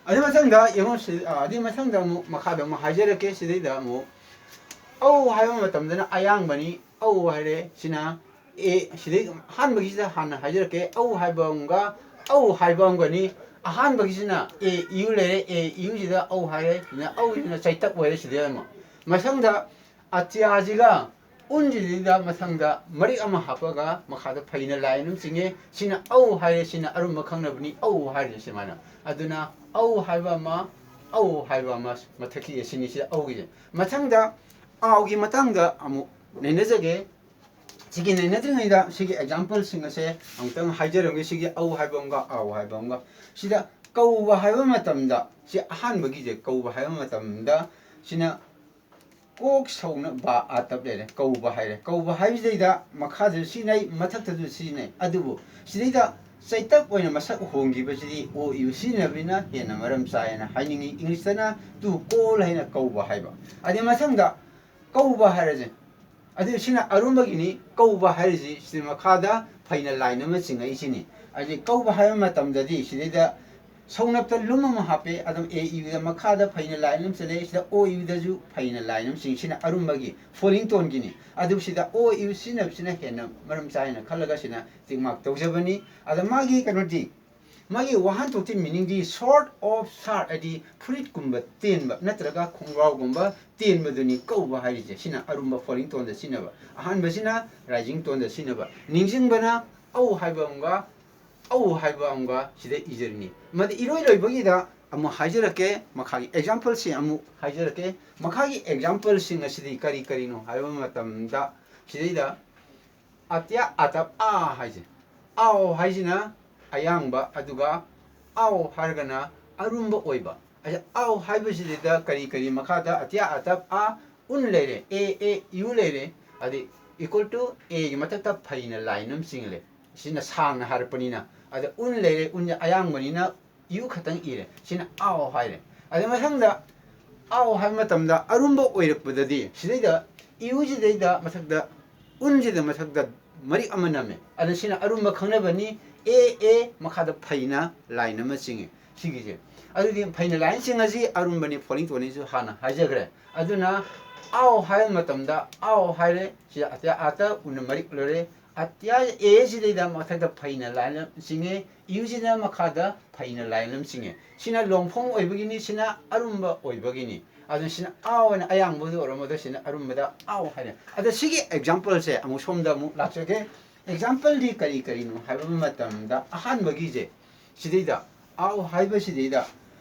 ꯑꯗꯨ ꯃꯊꯪꯗ ꯌꯦꯡꯉꯣ ꯁꯤ-, ꯑ, ꯑꯗꯨ ꯃꯊꯪꯗ ꯑꯃꯨꯛ ꯃꯈꯥꯗ ꯑꯃꯨꯛ ꯍꯥꯏꯖꯔꯛꯀꯦ꯫ ꯁꯤꯗꯩꯗ ꯑꯃꯨꯛ ꯑꯧ ꯍꯥꯏꯕ ꯃꯇꯝꯗꯅ ꯑꯌꯥꯡꯕꯅꯤ, ꯑꯧ ꯍꯥꯏꯔꯦ꯫ ꯁꯤꯅ ꯑꯦ, ꯁꯤꯗꯩ ꯑꯍꯥꯟꯕꯒꯤꯁꯤꯗ ꯍꯥꯟꯅ ꯍꯥꯏꯖꯔꯛꯀꯦ꯫ ꯑꯧ ꯍꯥꯏꯕ ꯑꯃꯒ ꯑꯧ ꯍꯥꯏꯕ ꯑꯃꯒꯅꯤ꯫ ꯑꯍꯥꯟꯕꯒꯤꯁꯤꯅ ꯑꯦ ꯏꯌꯨ ꯂꯩꯔꯦ, ꯑꯦ ꯏꯌꯨꯁꯤꯗ ꯑꯧ ꯍꯥꯏꯔꯦ, ꯁꯤꯅ ꯑꯧꯁꯤꯅ ꯆꯩꯇꯛ ꯑꯣꯏꯔꯦ ꯁꯤꯗꯩ ꯑꯃ꯫ ꯃꯊꯪꯗ ꯑꯇꯤꯌꯥꯁꯤꯒ ꯎꯟꯁꯤꯗꯩꯗ ꯃꯊꯪꯗ ꯃꯔꯤꯛ ꯑꯃ ꯍꯥꯞꯄꯒ ꯃꯈꯥꯗ ꯐꯩꯅ ꯂꯥꯏꯟ ꯑꯃ ꯆꯤꯡꯉꯦ꯫ ꯁꯤꯅ ꯑꯧ ꯍꯥꯏꯔꯦ, ꯁꯤꯅ ꯑꯔꯨꯝꯕ ꯈꯪꯅꯕꯅꯤ, ꯑꯧ ꯍꯥꯏꯔꯤꯁꯦ ꯁꯨꯃꯥꯏꯅ꯫ ꯑꯗꯨꯅ ꯑꯧ ꯍꯥꯏꯕ ꯑꯃ, ꯑꯧ ꯍꯥꯏꯕ ꯑꯃ, ꯃꯊꯛꯀꯤ ꯑꯁꯤꯅꯤ, ꯁꯤꯗ ꯑꯧꯒꯤꯁꯦ꯫ ꯃꯊꯪꯗ ꯑꯥꯎꯒꯤ ꯃꯇꯥꯡꯗ ꯑꯃꯨꯛ ꯅꯩꯅꯖꯒꯦ꯫ ꯁꯤꯒꯤ ꯅꯩꯅꯗ꯭ꯔꯤꯉꯩꯗ ꯁꯤꯒꯤ ꯑꯦꯛꯖꯥꯝꯄꯜꯁꯤꯡ ꯑꯁꯦ ꯑꯃꯨꯛꯇꯪ ꯍꯥꯏꯖꯔꯝꯒꯦ꯫ ꯁꯤꯒꯤ ꯑꯧ ꯍꯥꯏꯕ ꯑꯃꯒ ꯑꯥꯎ ꯍꯥꯏꯕ ꯑꯃꯒ꯫ ꯁꯤꯗ ꯀꯧꯕ ꯍꯥꯏꯕ ꯃꯇꯝꯗ, ꯁꯤ ꯑꯍꯥꯟꯕꯒꯤꯁꯦ ꯀꯧꯕ ꯍꯥꯏꯕ ꯃꯇꯝꯗ ꯁꯤꯅ ꯀꯣꯛ ꯁꯧꯅ ꯕꯥ ꯑꯥ ꯇꯞ ꯂꯩꯔꯦ꯫ ꯀꯧꯕ ꯍꯥꯏꯔꯦ꯫ ꯀꯧꯕ ꯍꯥꯏꯕꯁꯤꯗꯩꯗ ꯃꯈꯥꯗꯁꯨ ꯁꯤꯖꯤꯟꯅꯩ, ꯃꯊꯛꯇꯁꯨ ꯁꯤꯖꯤꯟꯅꯩ꯫ ꯑꯗꯨꯕꯨ ꯁꯤꯗꯩꯗ ꯆꯩꯇꯛ ꯑꯣꯏꯅ ꯃꯁꯛ ꯍꯣꯡꯈꯤꯕꯁꯤꯗꯤ ꯑꯣ ꯏꯌꯨ ꯁꯤꯖꯤꯟꯅꯕꯅꯤꯅ ꯍꯦꯟꯅ ꯃꯔꯝ ꯆꯥꯏ ꯍꯥꯏꯅ ꯍꯥꯏꯅꯤꯡꯉꯤ꯫ ꯏꯪꯂꯤꯁꯇꯅ to call ꯍꯥꯏꯅ ꯀꯧꯕ ꯍꯥꯏꯕ꯫ ꯑꯗꯩ ꯃꯊꯪꯗ ꯀꯧꯕ ꯍꯥꯏꯔꯁꯦ꯫ ꯑꯗꯨ ꯁꯤꯅ ꯑꯔꯨꯝꯕꯒꯤꯅꯤ꯫ ꯀꯧꯕ ꯍꯥꯏꯔꯤꯁꯤ ꯁꯤꯗ ꯃꯈꯥꯗ ꯐꯩꯅ ꯂꯥꯏꯟ ꯑꯃ ꯆꯤꯡꯉꯛꯏꯁꯤꯅꯤ꯫ ꯍꯥꯏꯗꯤ ꯀꯧꯕ ꯍꯥꯏꯕ ꯃꯇꯝꯗꯗꯤ ꯁꯤꯗꯩꯗ ꯁꯧꯅꯞꯇ ꯂꯨꯝ ꯑꯃ ꯍꯥꯞꯄꯦ꯫ ꯑꯗꯨꯝ ꯑꯦ ꯏꯌꯨꯗ ꯃꯈꯥꯗ ꯐꯩꯅ ꯂꯥꯏꯟ ꯑꯃ ꯆꯠꯂꯦ꯫ ꯁꯤꯗ ꯑꯣ ꯏꯌꯨꯗꯁꯨ ꯐꯩꯅ ꯂꯥꯏꯟ ꯑꯃ ꯆꯤꯡꯉꯤ꯫ ꯁꯤꯅ ꯑꯔꯨꯝꯕꯒꯤ ꯐꯣꯂꯤꯡ ꯇꯣꯟꯒꯤꯅꯤ꯫ ꯑꯗꯨ ꯁꯤꯗ ꯑꯣ ꯏꯌꯨ ꯁꯤꯖꯤꯟꯅꯕꯁꯤꯅ ꯍꯦꯟꯅ ꯃꯔꯝ ꯆꯥꯏꯅ ꯈꯜꯂꯒ ꯁꯤꯅ ꯇꯤꯛ ꯃꯥꯔꯛ ꯇꯧꯖꯕꯅꯤ꯫ ꯑꯗ ꯃꯥꯒꯤ ꯀꯩꯅꯣꯗꯤ, ꯃꯥꯒꯤ ꯋꯥꯍꯟꯊꯣꯛꯇꯤ, ꯃꯤꯅꯤꯡꯗꯤ short of shirt, ꯍꯥꯏꯗꯤ ꯐꯨꯔꯤꯠꯀꯨꯝꯕ ꯇꯦꯟꯕ ꯅꯠꯇ꯭ꯔꯒ ꯈꯣꯡꯒ꯭ꯔꯥꯎꯒꯨꯝꯕ ꯇꯦꯟꯕꯗꯨꯅꯤ ꯀꯧꯕ ꯍꯥꯏꯔꯤꯁꯦ꯫ ꯁꯤꯅ ꯑꯔꯨꯝꯕ ꯐꯣꯂꯤꯡ ꯇꯣꯟꯗ ꯁꯤꯖꯤꯟꯅꯕ꯫ ꯑꯍꯥꯟꯕꯁꯤꯅ ꯔꯥꯏꯖꯤꯡ ꯇꯣꯟꯗ ꯁꯤꯖꯤꯟꯅꯕ꯫ ꯅꯤꯡꯁꯤꯡꯕꯅ ꯑꯧ ꯍꯥꯏꯕ ꯑꯃꯒ ꯑꯧ ꯍꯥꯏꯕ ꯑꯃꯒ ꯁꯤꯗ ꯏꯖꯔꯤꯅꯤ꯫ ꯃꯗꯨ ꯏꯔꯣꯏ ꯂꯣꯏꯕꯒꯤꯗ ꯑꯃꯨꯛ ꯍꯥꯏꯖꯔꯛꯀꯦ, ꯃꯈꯥꯒꯤ ꯑꯦꯛꯖꯥꯝꯄꯜꯁꯤ ꯑꯃꯨꯛ ꯍꯥꯏꯖꯔꯛꯀꯦ꯫ ꯃꯈꯥꯒꯤ ꯑꯦꯛꯖꯥꯝꯄꯜꯁꯤꯡ ꯑꯁꯤꯗꯤ ꯀꯔꯤ ꯀꯔꯤꯅꯣ ꯍꯥꯏꯕ ꯃꯇꯝꯗ, ꯁꯤꯗꯩꯗ ꯑꯇ꯭ꯌꯥ ꯑꯇꯞ ꯑꯥ ꯍꯥꯏꯁꯦ, ꯑꯥꯎ ꯍꯥꯏꯁꯤꯅ ꯑꯌꯥꯡꯕ, ꯑꯗꯨꯒ ꯑꯥꯎ ꯍꯥꯏꯔꯒꯅ ꯑꯔꯨꯝꯕ ꯑꯣꯏꯕ꯫ ꯑꯁꯤ ꯑꯥꯎ ꯍꯥꯏꯕꯁꯤꯗꯩꯗ ꯀꯔꯤ ꯀꯔꯤ ꯃꯈꯥꯗ ꯑꯇ꯭ꯌꯥ ꯑꯇꯞ ꯑꯥ ꯎꯟ ꯂꯩꯔꯦ, ꯑꯦ ꯑꯦ ꯏꯌꯨ ꯂꯩꯔꯦ, ꯑꯗꯩ equal to ꯑꯦꯒꯤ ꯃꯊꯛꯇ ꯐꯩꯅ ꯂꯥꯏꯟ ꯑꯃ ꯆꯤꯡꯂꯦ꯫ ꯁꯤꯅ ꯁꯥꯡꯅ ꯍꯥꯏꯔꯛꯄꯅꯤꯅ꯫ ꯑꯗ ꯎꯟ ꯂꯩꯔꯦ, ꯎꯟꯁꯦ ꯑꯌꯥꯡꯕꯅꯤꯅ ꯏꯌꯨ ꯈꯛꯇꯪ ꯏꯔꯦ꯫ ꯁꯤꯅ ꯑꯥꯎ ꯍꯥꯏꯔꯦ꯫ ꯑꯗꯩ ꯃꯊꯪꯗ ꯑꯥꯎ ꯍꯥꯏꯕ ꯃꯇꯝꯗ ꯑꯔꯨꯝꯕ ꯑꯣꯏꯔꯛꯄꯗꯗꯤ ꯁꯤꯗꯩꯗ ꯏꯌꯨꯁꯤꯗꯩꯗ ꯃꯊꯛꯇ ꯎꯟꯁꯤꯗ ꯃꯊꯛꯇ ꯃꯔꯤꯛ ꯑꯃ ꯅꯝꯃꯦ꯫ ꯑꯗ ꯁꯤꯅ ꯑꯔꯨꯝꯕ ꯈꯪꯅꯕꯅꯤ꯫ ꯑꯦ ꯑꯦ ꯃꯈꯥꯗ ꯐꯩꯅ ꯂꯥꯏꯟ ꯑꯃ ꯆꯤꯡꯉꯦ ꯁꯤꯒꯤꯁꯦ꯫ ꯑꯗꯨꯗꯤ ꯐꯩꯅ ꯂꯥꯏꯟ ꯆꯤꯡꯉꯁꯤ, ꯑꯔꯨꯝꯕꯅꯤ ꯐꯣꯂꯤꯡ ꯇꯣꯟꯅꯤꯁꯨ ꯍꯥꯟꯅ ꯍꯥꯏꯖꯈ꯭ꯔꯦ꯫ ꯑꯗꯨꯅ ꯑꯥꯎ ꯍꯥꯏꯕ ꯃꯇꯝꯗ ꯑꯥꯎ ꯍꯥꯏꯔꯦ, ꯁꯤꯗ ꯑꯇ ꯑꯥꯇ ꯎꯟꯅ ꯃꯔꯤꯛ ꯂꯣꯏꯔꯦ꯫ ꯑꯇꯤꯌꯥ ꯑꯦ ꯁꯤꯗꯩꯗ ꯃꯊꯛꯇ ꯐꯩꯅ ꯂꯥꯏꯟ ꯑꯃ ꯆꯤꯡꯉꯦ, ꯌꯨꯁꯤꯅ ꯃꯈꯥꯗ ꯐꯩꯅ ꯂꯥꯏꯟ ꯑꯃ ꯆꯤꯡꯉꯦ꯫ ꯁꯤꯅ long form ꯑꯣꯏꯕꯒꯤꯅꯤ, ꯁꯤꯅ ꯑꯔꯨꯝꯕ ꯑꯣꯏꯕꯒꯤꯅꯤ꯫ ꯑꯗꯨꯅ ꯁꯤꯅ ꯑꯥꯎ ꯍꯥꯏꯅ ꯑꯌꯥꯡꯕꯗ ꯑꯣꯏꯔꯝꯕꯗꯣ ꯁꯤꯅ ꯑꯔꯨꯝꯕꯗ ꯑꯥꯎ ꯍꯥꯏꯅ꯫ ꯑꯗ ꯁꯤꯒꯤ ꯑꯦꯛꯖꯥꯝꯄꯜꯁꯦ ꯑꯃꯨꯛ ꯁꯣꯝꯗ ꯑꯃꯨꯛ ꯂꯥꯛꯆꯒꯦ꯫ ꯑꯦꯛꯖꯥꯝꯄꯜꯗꯤ ꯀꯔꯤ ꯀꯔꯤꯅꯣ ꯍꯥꯏꯕ ꯃꯇꯝꯗ ꯑꯍꯥꯟꯕꯒꯤꯁꯦ ꯁꯤꯗꯩꯗ ꯑꯥꯎ ꯍꯥꯏꯕꯁꯤꯗꯩꯗ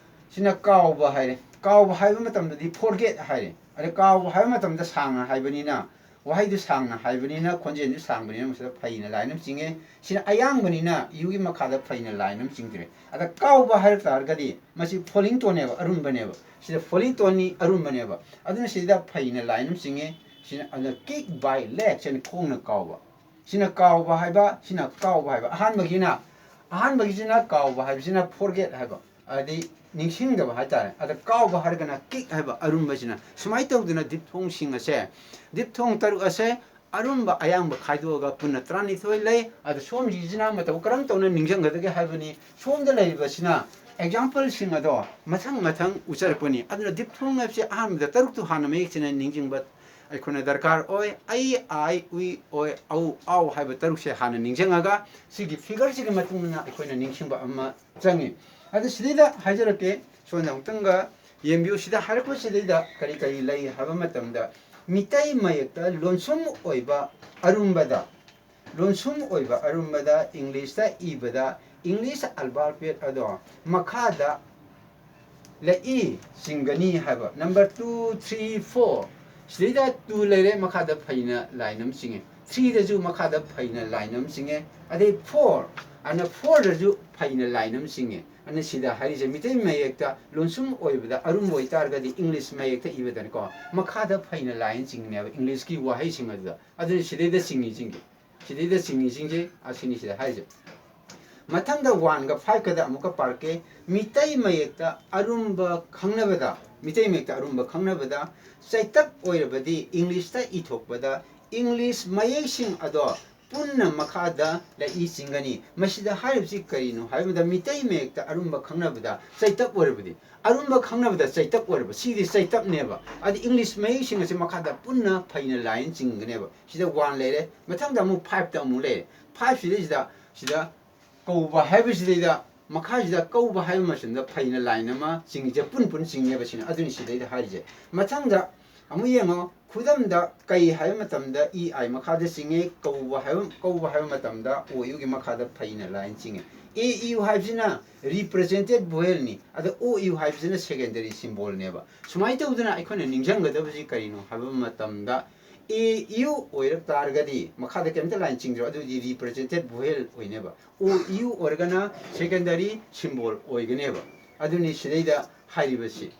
ꯁꯤꯅ ꯀꯥꯎꯕ ꯍꯥꯏꯔꯦ꯫ ꯀꯥꯎꯕ ꯍꯥꯏꯕ ꯃꯇꯝꯗꯗꯤ forget ꯍꯥꯏꯔꯦ꯫ ꯑꯗ ꯀꯥꯎꯕ ꯍꯥꯏꯕ ꯃꯇꯝꯗ ꯁꯥꯡꯅ ꯍꯥꯏꯕꯅꯤꯅ, ꯋꯥꯍꯩꯗꯨ ꯁꯥꯡꯅ ꯍꯥꯏꯕꯅꯤꯅ, ꯈꯣꯟꯖꯦꯜꯗꯨ ꯁꯥꯡꯕꯅꯤꯅ ꯃꯁꯤꯗ ꯐꯩꯅ ꯂꯥꯏꯟ ꯑꯃ ꯆꯤꯡꯉꯦ꯫ ꯁꯤꯅ ꯑꯌꯥꯡꯕꯅꯤꯅ ꯌꯨꯒꯤ ꯃꯈꯥꯗ ꯐꯩꯅ ꯂꯥꯏꯟ ꯑꯃ ꯆꯤꯡꯗ꯭ꯔꯦ꯫ ꯑꯗ ꯀꯥꯎꯕ ꯍꯥꯏꯔꯛ ꯇꯥꯔꯒꯗꯤ ꯃꯁꯤ falling toneꯅꯦꯕ, ꯑꯔꯨꯝꯕꯅꯦꯕ꯫ ꯁꯤꯗ falling toneꯅꯤ, ꯑꯔꯨꯝꯕꯅꯦꯕ꯫ ꯑꯗꯨꯅ ꯁꯤꯗ ꯐꯩꯅ ꯂꯥꯏꯟ ꯑꯃ ꯆꯤꯡꯉꯦ꯫ ꯁꯤꯅ ꯑꯗꯨꯅ kick by leg ꯁꯤꯅ ꯈꯣꯡꯅ ꯀꯥꯎꯕ꯫ ꯁꯤꯅ ꯀꯥꯎꯕ ꯍꯥꯏꯕ, ꯁꯤꯅ ꯀꯥꯎꯕ ꯍꯥꯏꯕ꯫ ꯑꯍꯥꯟꯕꯒꯤꯅ, ꯑꯍꯥꯟꯕꯒꯤꯁꯤꯅ ꯀꯥꯎꯕ ꯍꯥꯏꯕꯁꯤꯅ forget ꯍꯥꯏꯕ, ꯑꯗꯩ ꯅꯤꯡꯁꯤꯡꯗꯕ ꯍꯥꯏꯇꯥꯔꯦ꯫ ꯑꯗ ꯀꯥꯎꯕ ꯍꯥꯏꯔꯒꯅ kick ꯍꯥꯏꯕ ꯑꯔꯨꯝꯕꯁꯤꯅ꯫ ꯁꯨꯃꯥꯏꯅ ꯇꯧꯗꯅ ꯗꯤꯞꯊꯣꯡꯁꯤꯡ ꯑꯁꯦ, ꯗꯤꯞꯊꯣꯡ ꯇꯔꯨꯛ ꯑꯁꯦ ꯑꯔꯨꯝꯕ ꯑꯌꯥꯡꯕ ꯈꯥꯏꯗꯣꯛꯑꯒ ꯄꯨꯟꯅ ꯇꯔꯥꯅꯤꯊꯣꯏ ꯂꯩ꯫ ꯑꯗ ꯁꯣꯝꯁꯤꯡꯁꯤꯅ ꯃꯇꯧ ꯀꯔꯝ ꯇꯧꯅ ꯅꯤꯡꯁꯤꯡꯒꯗꯒꯦ ꯍꯥꯏꯕꯅꯤ꯫ ꯁꯣꯝꯗ ꯂꯩꯔꯤꯕꯁꯤꯅ ꯑꯦꯛꯖꯥꯝꯄꯜꯁꯤꯡ ꯑꯗꯣ ꯃꯊꯪ ꯃꯊꯪ ꯎꯠꯆꯔꯛꯄꯅꯤ꯫ ꯑꯗꯨꯅ ꯗꯤꯞꯊꯣꯡ ꯍꯥꯏꯕꯁꯤ ꯑꯍꯥꯟꯕꯗ ꯇꯔꯨꯛꯇꯨ ꯍꯥꯟꯅ ꯃꯌꯦꯛ ꯁꯦꯡꯅ ꯅꯤꯡꯁꯤꯡꯕ ꯑꯩꯈꯣꯏꯅ ꯗꯔꯀꯥꯔ ꯑꯣꯏ꯫ ꯑꯩ, ꯑꯥꯏ, ꯎꯏ, ꯑꯣꯏ, ꯑꯧ, ꯑꯥꯎ ꯍꯥꯏꯕ ꯇꯔꯨꯛꯁꯦ ꯍꯥꯟꯅ ꯅꯤꯡꯁꯤꯡꯉꯒ ꯁꯤꯒꯤ ꯐꯤꯒꯔꯁꯤꯒꯤ ꯃꯇꯨꯡ ꯏꯟꯅ ꯑꯩꯈꯣꯏꯅ ꯅꯤꯡꯁꯤꯡꯕ ꯑꯃ ꯆꯪꯉꯤ꯫ ꯑꯗꯨ ꯁꯤꯗꯩꯗ ꯍꯥꯏꯖꯔꯛꯀꯦ, ꯁꯣꯝꯗ ꯑꯃꯨꯛꯇꯪꯒ ꯌꯦꯡꯕꯤꯌꯨ꯫ ꯁꯤꯗ ꯍꯥꯏꯔꯛꯄꯁꯤꯗꯩꯗ ꯀꯔꯤ ꯀꯔꯤ ꯂꯩ ꯍꯥꯏꯕ ꯃꯇꯝꯗ ꯃꯤꯇꯩ ꯃꯌꯦꯛꯇ ꯂꯣꯟꯁꯨꯝ ꯑꯣꯏꯕ ꯑꯔꯨꯝꯕꯗ, ꯂꯣꯟꯁꯨꯝ ꯑꯣꯏꯕ ꯑꯔꯨꯝꯕꯗ ꯏꯪꯂꯤꯁꯇ ꯏꯕꯗ ꯏꯪꯂꯤꯁ ꯑꯜꯐꯥꯕꯦꯠ ꯑꯗꯣ ꯃꯈꯥꯗ ꯂꯩꯏ ꯆꯤꯡꯒꯅꯤ ꯍꯥꯏꯕ꯫ Number two, three, four꯫ ꯁꯤꯗꯩꯗ two ꯂꯩꯔꯦ, ꯃꯈꯥꯗ ꯐꯩꯅ ꯂꯥꯏꯟ ꯑꯃ ꯆꯤꯡꯉꯦ꯫ Threeꯗꯁꯨ ꯃꯈꯥꯗ ꯐꯩꯅ ꯂꯥꯏꯟ ꯑꯃ ꯆꯤꯡꯉꯦ꯫ ꯑꯗꯩ four, ꯑꯅ fourꯗꯁꯨ ꯐꯩꯅ ꯂꯥꯏꯟ ꯑꯃ ꯆꯤꯡꯉꯦ꯫ ꯑꯗꯨꯅ ꯁꯤꯗ ꯍꯥꯏꯔꯤꯁꯦ ꯃꯤꯇꯩ ꯃꯌꯦꯛꯇ ꯂꯣꯟꯁꯨꯝ ꯑꯣꯏꯕꯗ ꯑꯔꯨꯝꯕ ꯑꯣꯏꯇꯥꯔꯒꯗꯤ ꯏꯪꯂꯤꯁ ꯃꯌꯦꯛꯇ ꯏꯕꯗꯅꯤꯀꯣ, ꯃꯈꯥꯗ ꯐꯩꯅ ꯂꯥꯏꯟ ꯆꯤꯡꯉꯤꯅꯦꯕ ꯏꯪꯂꯤꯁꯀꯤ ꯋꯥꯍꯩꯁꯤꯡ ꯑꯗꯨꯗ꯫ ꯑꯗꯨꯅ ꯁꯤꯗꯩꯗ ꯆꯤꯡꯉꯤꯁꯤꯡꯁꯦ, ꯁꯤꯗꯩꯗ ꯆꯤꯡꯉꯤꯁꯤꯡꯁꯦ ꯑꯁꯤꯅꯤ ꯁꯤꯗ ꯍꯥꯏꯔꯤꯁꯦ꯫ ꯃꯊꯪꯗ oneꯒ fiveꯀꯗ ꯑꯃꯨꯛꯀ ꯄꯥꯔꯛꯀꯦ꯫ ꯃꯤꯇꯩ ꯃꯌꯦꯛꯇ ꯑꯔꯨꯝꯕ ꯈꯪꯅꯕꯗ, ꯃꯤꯇꯩ ꯃꯌꯦꯛꯇ ꯑꯔꯨꯝꯕ ꯈꯪꯅꯕꯗ ꯆꯩꯇꯞ ꯑꯣꯏꯔꯕꯗꯤ ꯏꯪꯂꯤꯁꯇ ꯏꯊꯣꯛꯄꯗ ꯏꯪꯂꯤꯁ ꯃꯌꯦꯛꯁꯤꯡ ꯑꯗꯣ ꯄꯨꯟꯅ ꯃꯈꯥꯗ ꯂꯩꯏ ꯆꯤꯡꯒꯅꯤ꯫ ꯃꯁꯤꯗ ꯍꯥꯏꯔꯤꯕꯁꯤ ꯀꯔꯤꯅꯣ ꯍꯥꯏꯕꯗ, ꯃꯤꯇꯩ ꯃꯌꯦꯛꯇ ꯑꯔꯨꯝꯕ ꯈꯪꯅꯕꯗ ꯆꯩꯇꯞ ꯑꯣꯏꯔꯕꯗꯤ, ꯑꯔꯨꯝꯕ ꯈꯪꯅꯕꯗ ꯆꯩꯇꯞ ꯑꯣꯏꯔꯕ, ꯁꯤꯗꯤ ꯆꯩꯇꯞꯅꯦꯕ꯫ ꯑꯗꯤ ꯏꯪꯂꯤꯁ ꯃꯌꯦꯛꯁꯤꯡ ꯑꯁꯤ ꯃꯈꯥꯗ ꯄꯨꯟꯅ ꯐꯩꯅ ꯂꯥꯏꯟ ꯆꯤꯡꯒꯅꯦꯕ꯫ ꯁꯤꯗ ꯋꯥꯟ ꯂꯩꯔꯦ, ꯃꯊꯪꯗ ꯑꯃꯨꯛ ꯐꯥꯏꯚꯇ ꯑꯃꯨꯛ ꯂꯩꯔꯦ꯫ ꯐꯥꯏꯚꯁꯤꯗꯩꯁꯤꯗ ꯁꯤꯗ ꯀꯧꯕ ꯍꯥꯏꯕꯁꯤꯗꯩꯗ, ꯃꯈꯥꯁꯤꯗ ꯀꯧꯕ ꯍꯥꯏꯕ ꯃꯇꯝꯗ ꯐꯩꯅ ꯂꯥꯏꯟ ꯑꯃ ꯆꯤꯡꯉꯤꯁꯦ, ꯄꯨꯟ ꯄꯨꯟ ꯆꯤꯡꯉꯦꯕ ꯁꯤꯅ꯫ ꯑꯗꯨꯅꯤ ꯁꯤꯗꯩꯗ ꯍꯥꯏꯔꯤꯁꯦ꯫ ꯃꯊꯪꯗ ꯑꯃꯨꯛ ꯌꯦꯡꯉꯣ, ꯈꯨꯗꯝꯗ ꯀꯩ ꯍꯥꯏꯕ ꯃꯇꯝꯗ ꯏ ꯑꯥꯏ ꯃꯈꯥꯗ ꯆꯤꯡꯉꯦ, ꯀꯧꯕ ꯍꯥꯏꯕ, ꯀꯧꯕ ꯍꯥꯏꯕ ꯃꯇꯝꯗ ꯑꯣ ꯌꯨꯒꯤ ꯃꯈꯥꯗ ꯐꯩꯅ ꯂꯥꯏꯟ ꯆꯤꯡꯉꯦ꯫ ꯑꯦ ꯌꯨ ꯍꯥꯏꯕꯁꯤꯅ ꯔꯤꯄ꯭ꯔꯖꯦꯟꯇꯦꯠ ꯚꯣꯋꯦꯜꯅꯤ, ꯑꯗ ꯑꯣ ꯌꯨ ꯍꯥꯏꯕꯁꯤꯅ ꯁꯦꯀꯦꯟꯗꯔꯤ ꯁꯤꯝꯕꯣꯜꯅꯦꯕ꯫ ꯁꯨꯃꯥꯏꯅ ꯇꯧꯗꯅ ꯑꯩꯈꯣꯏꯅ ꯅꯤꯡꯁꯤꯡꯒꯗꯕꯁꯤ ꯀꯔꯤꯅꯣ ꯍꯥꯏꯕ ꯃꯇꯝꯗ, ꯑꯦ ꯌꯨ ꯑꯣꯏꯔꯛ ꯇꯥꯔꯒꯗꯤ ꯃꯈꯥꯗ ꯀꯩꯝꯇ ꯂꯥꯏꯟ ꯆꯤꯡꯗ꯭ꯔꯣ, ꯑꯗꯨꯗꯤ ꯔꯤꯄ꯭ꯔꯖꯦꯟꯇꯦꯠ ꯚꯣꯋꯦꯜ ꯑꯣꯏꯅꯦꯕ꯫ ꯑꯣ ꯌꯨ ꯑꯣꯏꯔꯒꯅ ꯁꯦꯀꯦꯟꯗꯔꯤ ꯁꯤꯝꯕꯣꯜ ꯑꯣꯏꯒꯅꯦꯕ꯫ ꯑꯗꯨꯅꯤ ꯁꯤꯗꯩꯗ ꯍꯥꯏꯔꯤꯕꯁꯤ꯫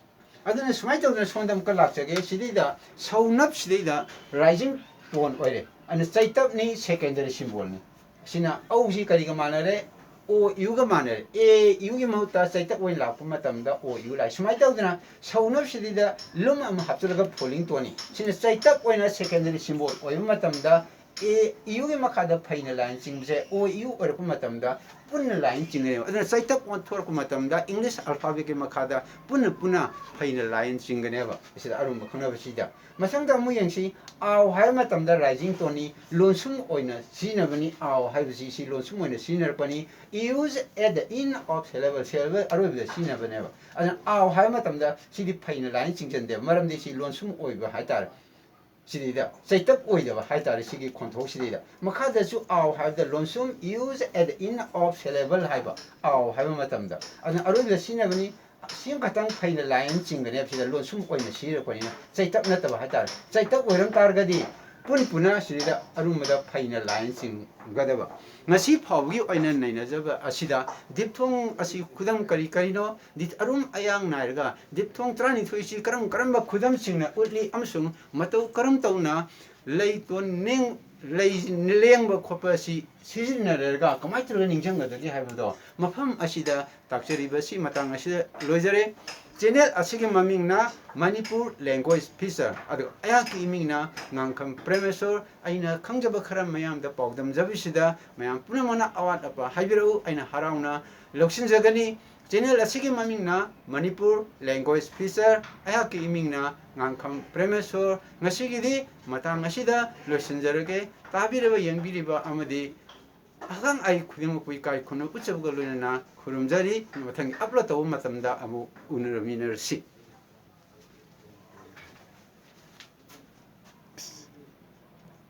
ꯑꯗꯨꯅ ꯁꯨꯃꯥꯏꯅ ꯇꯧꯗꯅ ꯁꯣꯝꯗ ꯑꯃꯨꯛꯀ ꯂꯥꯛꯆꯒꯦ꯫ ꯁꯤꯗꯩꯗ ꯁꯧꯅꯞ ꯁꯤꯗꯩꯗ ꯔꯥꯏꯖꯤꯡ ꯇꯣꯟ ꯑꯣꯏꯔꯦ꯫ ꯑꯗꯨꯅ ꯆꯩꯇꯞꯅꯤ, ꯁꯦꯀꯦꯟꯗꯔꯤ ꯁꯤꯝꯕꯣꯜꯅꯤ꯫ ꯁꯤꯅ ꯑꯧꯁꯤ ꯀꯔꯤꯒ ꯃꯥꯟꯅꯔꯦ? ꯑꯣ ꯌꯨꯒ ꯃꯥꯟꯅꯔꯦ꯫ ꯑꯦ ꯌꯨꯒꯤ ꯃꯍꯨꯠꯇ ꯆꯩꯇꯞ ꯑꯣꯏꯅ ꯂꯥꯛꯄ ꯃꯇꯝꯗ ꯑꯣ ꯌꯨ ꯂꯥꯛꯑꯦ꯫ ꯁꯨꯃꯥꯏꯅ ꯇꯧꯗꯅ ꯁꯧꯅꯞꯁꯤꯗꯩꯗ ꯂꯨꯝ ꯑꯃ ꯍꯥꯞꯆꯤꯜꯂꯒ ꯐꯣꯂꯤꯡ ꯇꯣꯟꯅꯤ꯫ ꯁꯤꯅ ꯆꯩꯇꯞ ꯑꯣꯏꯅ ꯁꯦꯀꯦꯟꯗꯔꯤ ꯁꯤꯝꯕꯣꯜ ꯑꯣꯏꯕ ꯃꯇꯝꯗ ꯑꯦ ꯌꯨꯒꯤ ꯃꯈꯥꯗ ꯐꯩꯅ ꯂꯥꯏꯟ ꯆꯤꯡꯕꯁꯦ ꯑꯣ ꯌꯨ ꯑꯣꯏꯔꯛꯄ ꯃꯇꯝꯗ ꯄꯨꯟꯅ ꯂꯥꯏꯟ ꯆꯤꯡꯒꯅꯦꯕ꯫ ꯑꯗꯨꯅ ꯆꯩꯇꯞ ꯑꯣꯟꯊꯣꯔꯛꯄ ꯃꯇꯝꯗ ꯏꯪꯂꯤꯁ ꯑꯜꯐꯥꯕꯦꯠꯀꯤ ꯃꯈꯥꯗ ꯄꯨꯟꯅ ꯄꯨꯟꯅ ꯐꯩꯅ ꯂꯥꯏꯟ ꯆꯤꯡꯒꯅꯦꯕ꯫ ꯁꯤꯗ ꯑꯔꯨꯝꯕ ꯈꯪꯅꯕꯁꯤꯗ꯫ ꯃꯊꯪꯗ ꯑꯃꯨꯛ ꯌꯦꯡꯁꯤ, ꯑꯥꯎ ꯍꯥꯏꯕ ꯃꯇꯝꯗ ꯔꯥꯏꯖꯤꯡ ꯇꯣꯟꯅꯤ, ꯂꯣꯟꯁꯨꯝ ꯑꯣꯏꯅ ꯁꯤꯖꯤꯟꯅꯕꯅꯤ꯫ ꯑꯥꯎ ꯍꯥꯏꯕꯁꯤ ꯁꯤ ꯂꯣꯟꯁꯨꯝ ꯑꯣꯏꯅ ꯁꯤꯖꯤꯟꯅꯔꯛꯄꯅꯤ, use at the end of syllable, syllable ꯑꯔꯣꯏꯕꯗ ꯁꯤꯖꯤꯟꯅꯕꯅꯦꯕ꯫ ꯑꯗꯨꯅ ꯑꯥꯎ ꯍꯥꯏꯕ ꯃꯇꯝꯗ ꯁꯤꯗꯤ ꯐꯩꯅ ꯂꯥꯏꯟ ꯆꯤꯡꯁꯤꯟꯗꯦꯕ, ꯃꯔꯝꯗꯤ ꯁꯤ ꯂꯣꯟꯁꯨꯝ ꯑꯣꯏꯕ ꯍꯥꯏꯇꯥꯔꯦ꯫ ꯁꯤꯗꯩꯗ ꯆꯩꯇꯞ ꯑꯣꯏꯗꯕ ꯍꯥꯏꯇꯥꯔꯦ, ꯁꯤꯒꯤ ꯈꯣꯟꯊꯣꯛꯁꯤꯗꯩꯗ꯫ ꯃꯈꯥꯗꯁꯨ ꯑꯥꯎ ꯍꯥꯏꯕꯗ ꯂꯣꯟꯁꯨꯝ, use at the end of syllable ꯍꯥꯏꯕ, ꯑꯥꯎ ꯍꯥꯏꯕ ꯃꯇꯝꯗ꯫ ꯑꯗꯨꯅ ꯑꯔꯣꯏꯕꯗ ꯁꯤꯖꯤꯟꯅꯕꯅꯤ꯫ ꯁꯤ ꯑꯃꯈꯛꯇꯪ ꯐꯩꯅ ꯂꯥꯏꯟ ꯆꯤꯡꯒꯅꯦꯕ, ꯁꯤꯗ ꯂꯣꯟꯁꯨꯝ ꯑꯣꯏꯅ ꯁꯤꯖꯤꯟꯅꯔꯛꯄꯅꯤꯅ ꯆꯩꯇꯞ ꯅꯠꯇꯕ ꯍꯥꯏꯇꯥꯔꯦ꯫ ꯆꯩꯇꯞ ꯑꯣꯏꯔꯝ ꯇꯥꯔꯒꯗꯤ ꯄꯨꯟ ꯄꯨꯟꯅ ꯁꯤꯗꯩꯗ ꯑꯔꯨꯝꯕꯗ ꯐꯩꯅ ꯂꯥꯏꯟ ꯆꯤꯡꯒꯗꯕ꯫ ꯉꯁꯤ ꯐꯥꯎꯕꯒꯤ ꯑꯣꯏꯅ ꯅꯩꯅꯖꯕ ꯑꯁꯤꯗ ꯗꯤꯞꯊꯣꯡ ꯑꯁꯤ ꯈꯨꯗꯝ ꯀꯔꯤ ꯀꯔꯤꯅꯣ, ꯗꯤ-, ꯑꯔꯨꯝ ꯑꯌꯥꯡ ꯅꯥꯏꯔꯒ ꯗꯤꯞꯊꯣꯡ ꯇꯔꯥꯅꯤꯊꯣꯏꯁꯤ ꯀꯔꯝ ꯀꯔꯝꯕ ꯈꯨꯗꯝꯁꯤꯡꯅ ꯎꯠꯂꯤ ꯑꯃꯁꯨꯡ ꯃꯇꯧ ꯀꯔꯝ ꯇꯧꯅ ꯂꯩ ꯇꯣꯟ ꯅꯤꯡ-, ꯂꯩ ꯂꯦꯡꯕ ꯈꯣꯠꯄ ꯑꯁꯤ ꯁꯤꯖꯤꯟꯅꯔꯒ ꯀꯃꯥꯏꯅ ꯇꯧꯔꯒ ꯅꯤꯡꯁꯤꯡꯒꯗꯒꯦ ꯍꯥꯏꯕꯗꯣ ꯃꯐꯝ ꯑꯁꯤꯗ ꯇꯥꯛꯆꯔꯤꯕꯁꯤ ꯃꯇꯥꯡ ꯑꯁꯤꯗ ꯂꯣꯏꯖꯔꯦ꯫ ꯆꯦꯅꯦꯜ ꯑꯁꯤꯒꯤ ꯃꯃꯤꯡꯅ ꯃꯅꯤꯄꯨꯔ ꯂꯦꯡꯒ꯭ꯋꯦꯖ ꯐꯤꯆꯔ, ꯑꯗꯨꯒ ꯑꯩꯍꯥꯛꯀꯤ ꯏꯃꯤꯡꯅ ꯉꯥꯡꯈꯝ ꯄ꯭ꯔꯦꯃꯦꯁꯣꯔ꯫ ꯑꯩꯅ ꯈꯪꯖꯕ ꯈꯔ ꯃꯌꯥꯝꯗ ꯄꯥꯎꯗꯝꯖꯕꯁꯤꯗ ꯃꯌꯥꯝ ꯄꯨꯝꯅꯃꯛꯅ ꯑꯋꯥꯠ ꯑꯄꯥ ꯍꯥꯏꯕꯤꯔꯛꯎ, ꯑꯩꯅ ꯍꯔꯥꯎꯅ ꯂꯧꯁꯤꯟꯖꯒꯅꯤ꯫ ꯆꯦꯅꯦꯜ ꯑꯁꯤꯒꯤ ꯃꯃꯤꯡꯅ ꯃꯅꯤꯄꯨꯔ ꯂꯦꯡꯒ꯭ꯋꯦꯖ ꯐꯤꯆꯔ, ꯑꯩꯍꯥꯛꯀꯤ ꯏꯃꯤꯡꯅ ꯉꯥꯡꯈꯝ ꯄ꯭ꯔꯦꯃꯦꯁꯣꯔ꯫ ꯉꯁꯤꯒꯤꯗꯤ ꯃꯇꯥꯡ ꯑꯁꯤꯗ ꯂꯣꯏꯁꯤꯟꯖꯔꯒꯦ꯫ ꯇꯥꯕꯤꯔꯕ, ꯌꯦꯡꯕꯤꯔꯤꯕ ꯑꯃꯗꯤ ꯑꯈꯪ ꯑꯍꯩ ꯈꯨꯗꯤꯡꯃꯛꯄꯨ ꯏꯀꯥꯏ ꯈꯨꯝꯅ ꯎꯠꯆꯕꯒ ꯂꯣꯏꯅꯅ ꯈꯨꯔꯨꯝꯖꯔꯤ꯫ ꯃꯊꯪꯒꯤ ꯑꯞꯂꯣꯗ ꯇꯧꯕ ꯃꯇꯝꯗ ꯑꯃꯨꯛ ꯎꯅꯔꯃꯤꯟꯅꯔꯁꯤ꯫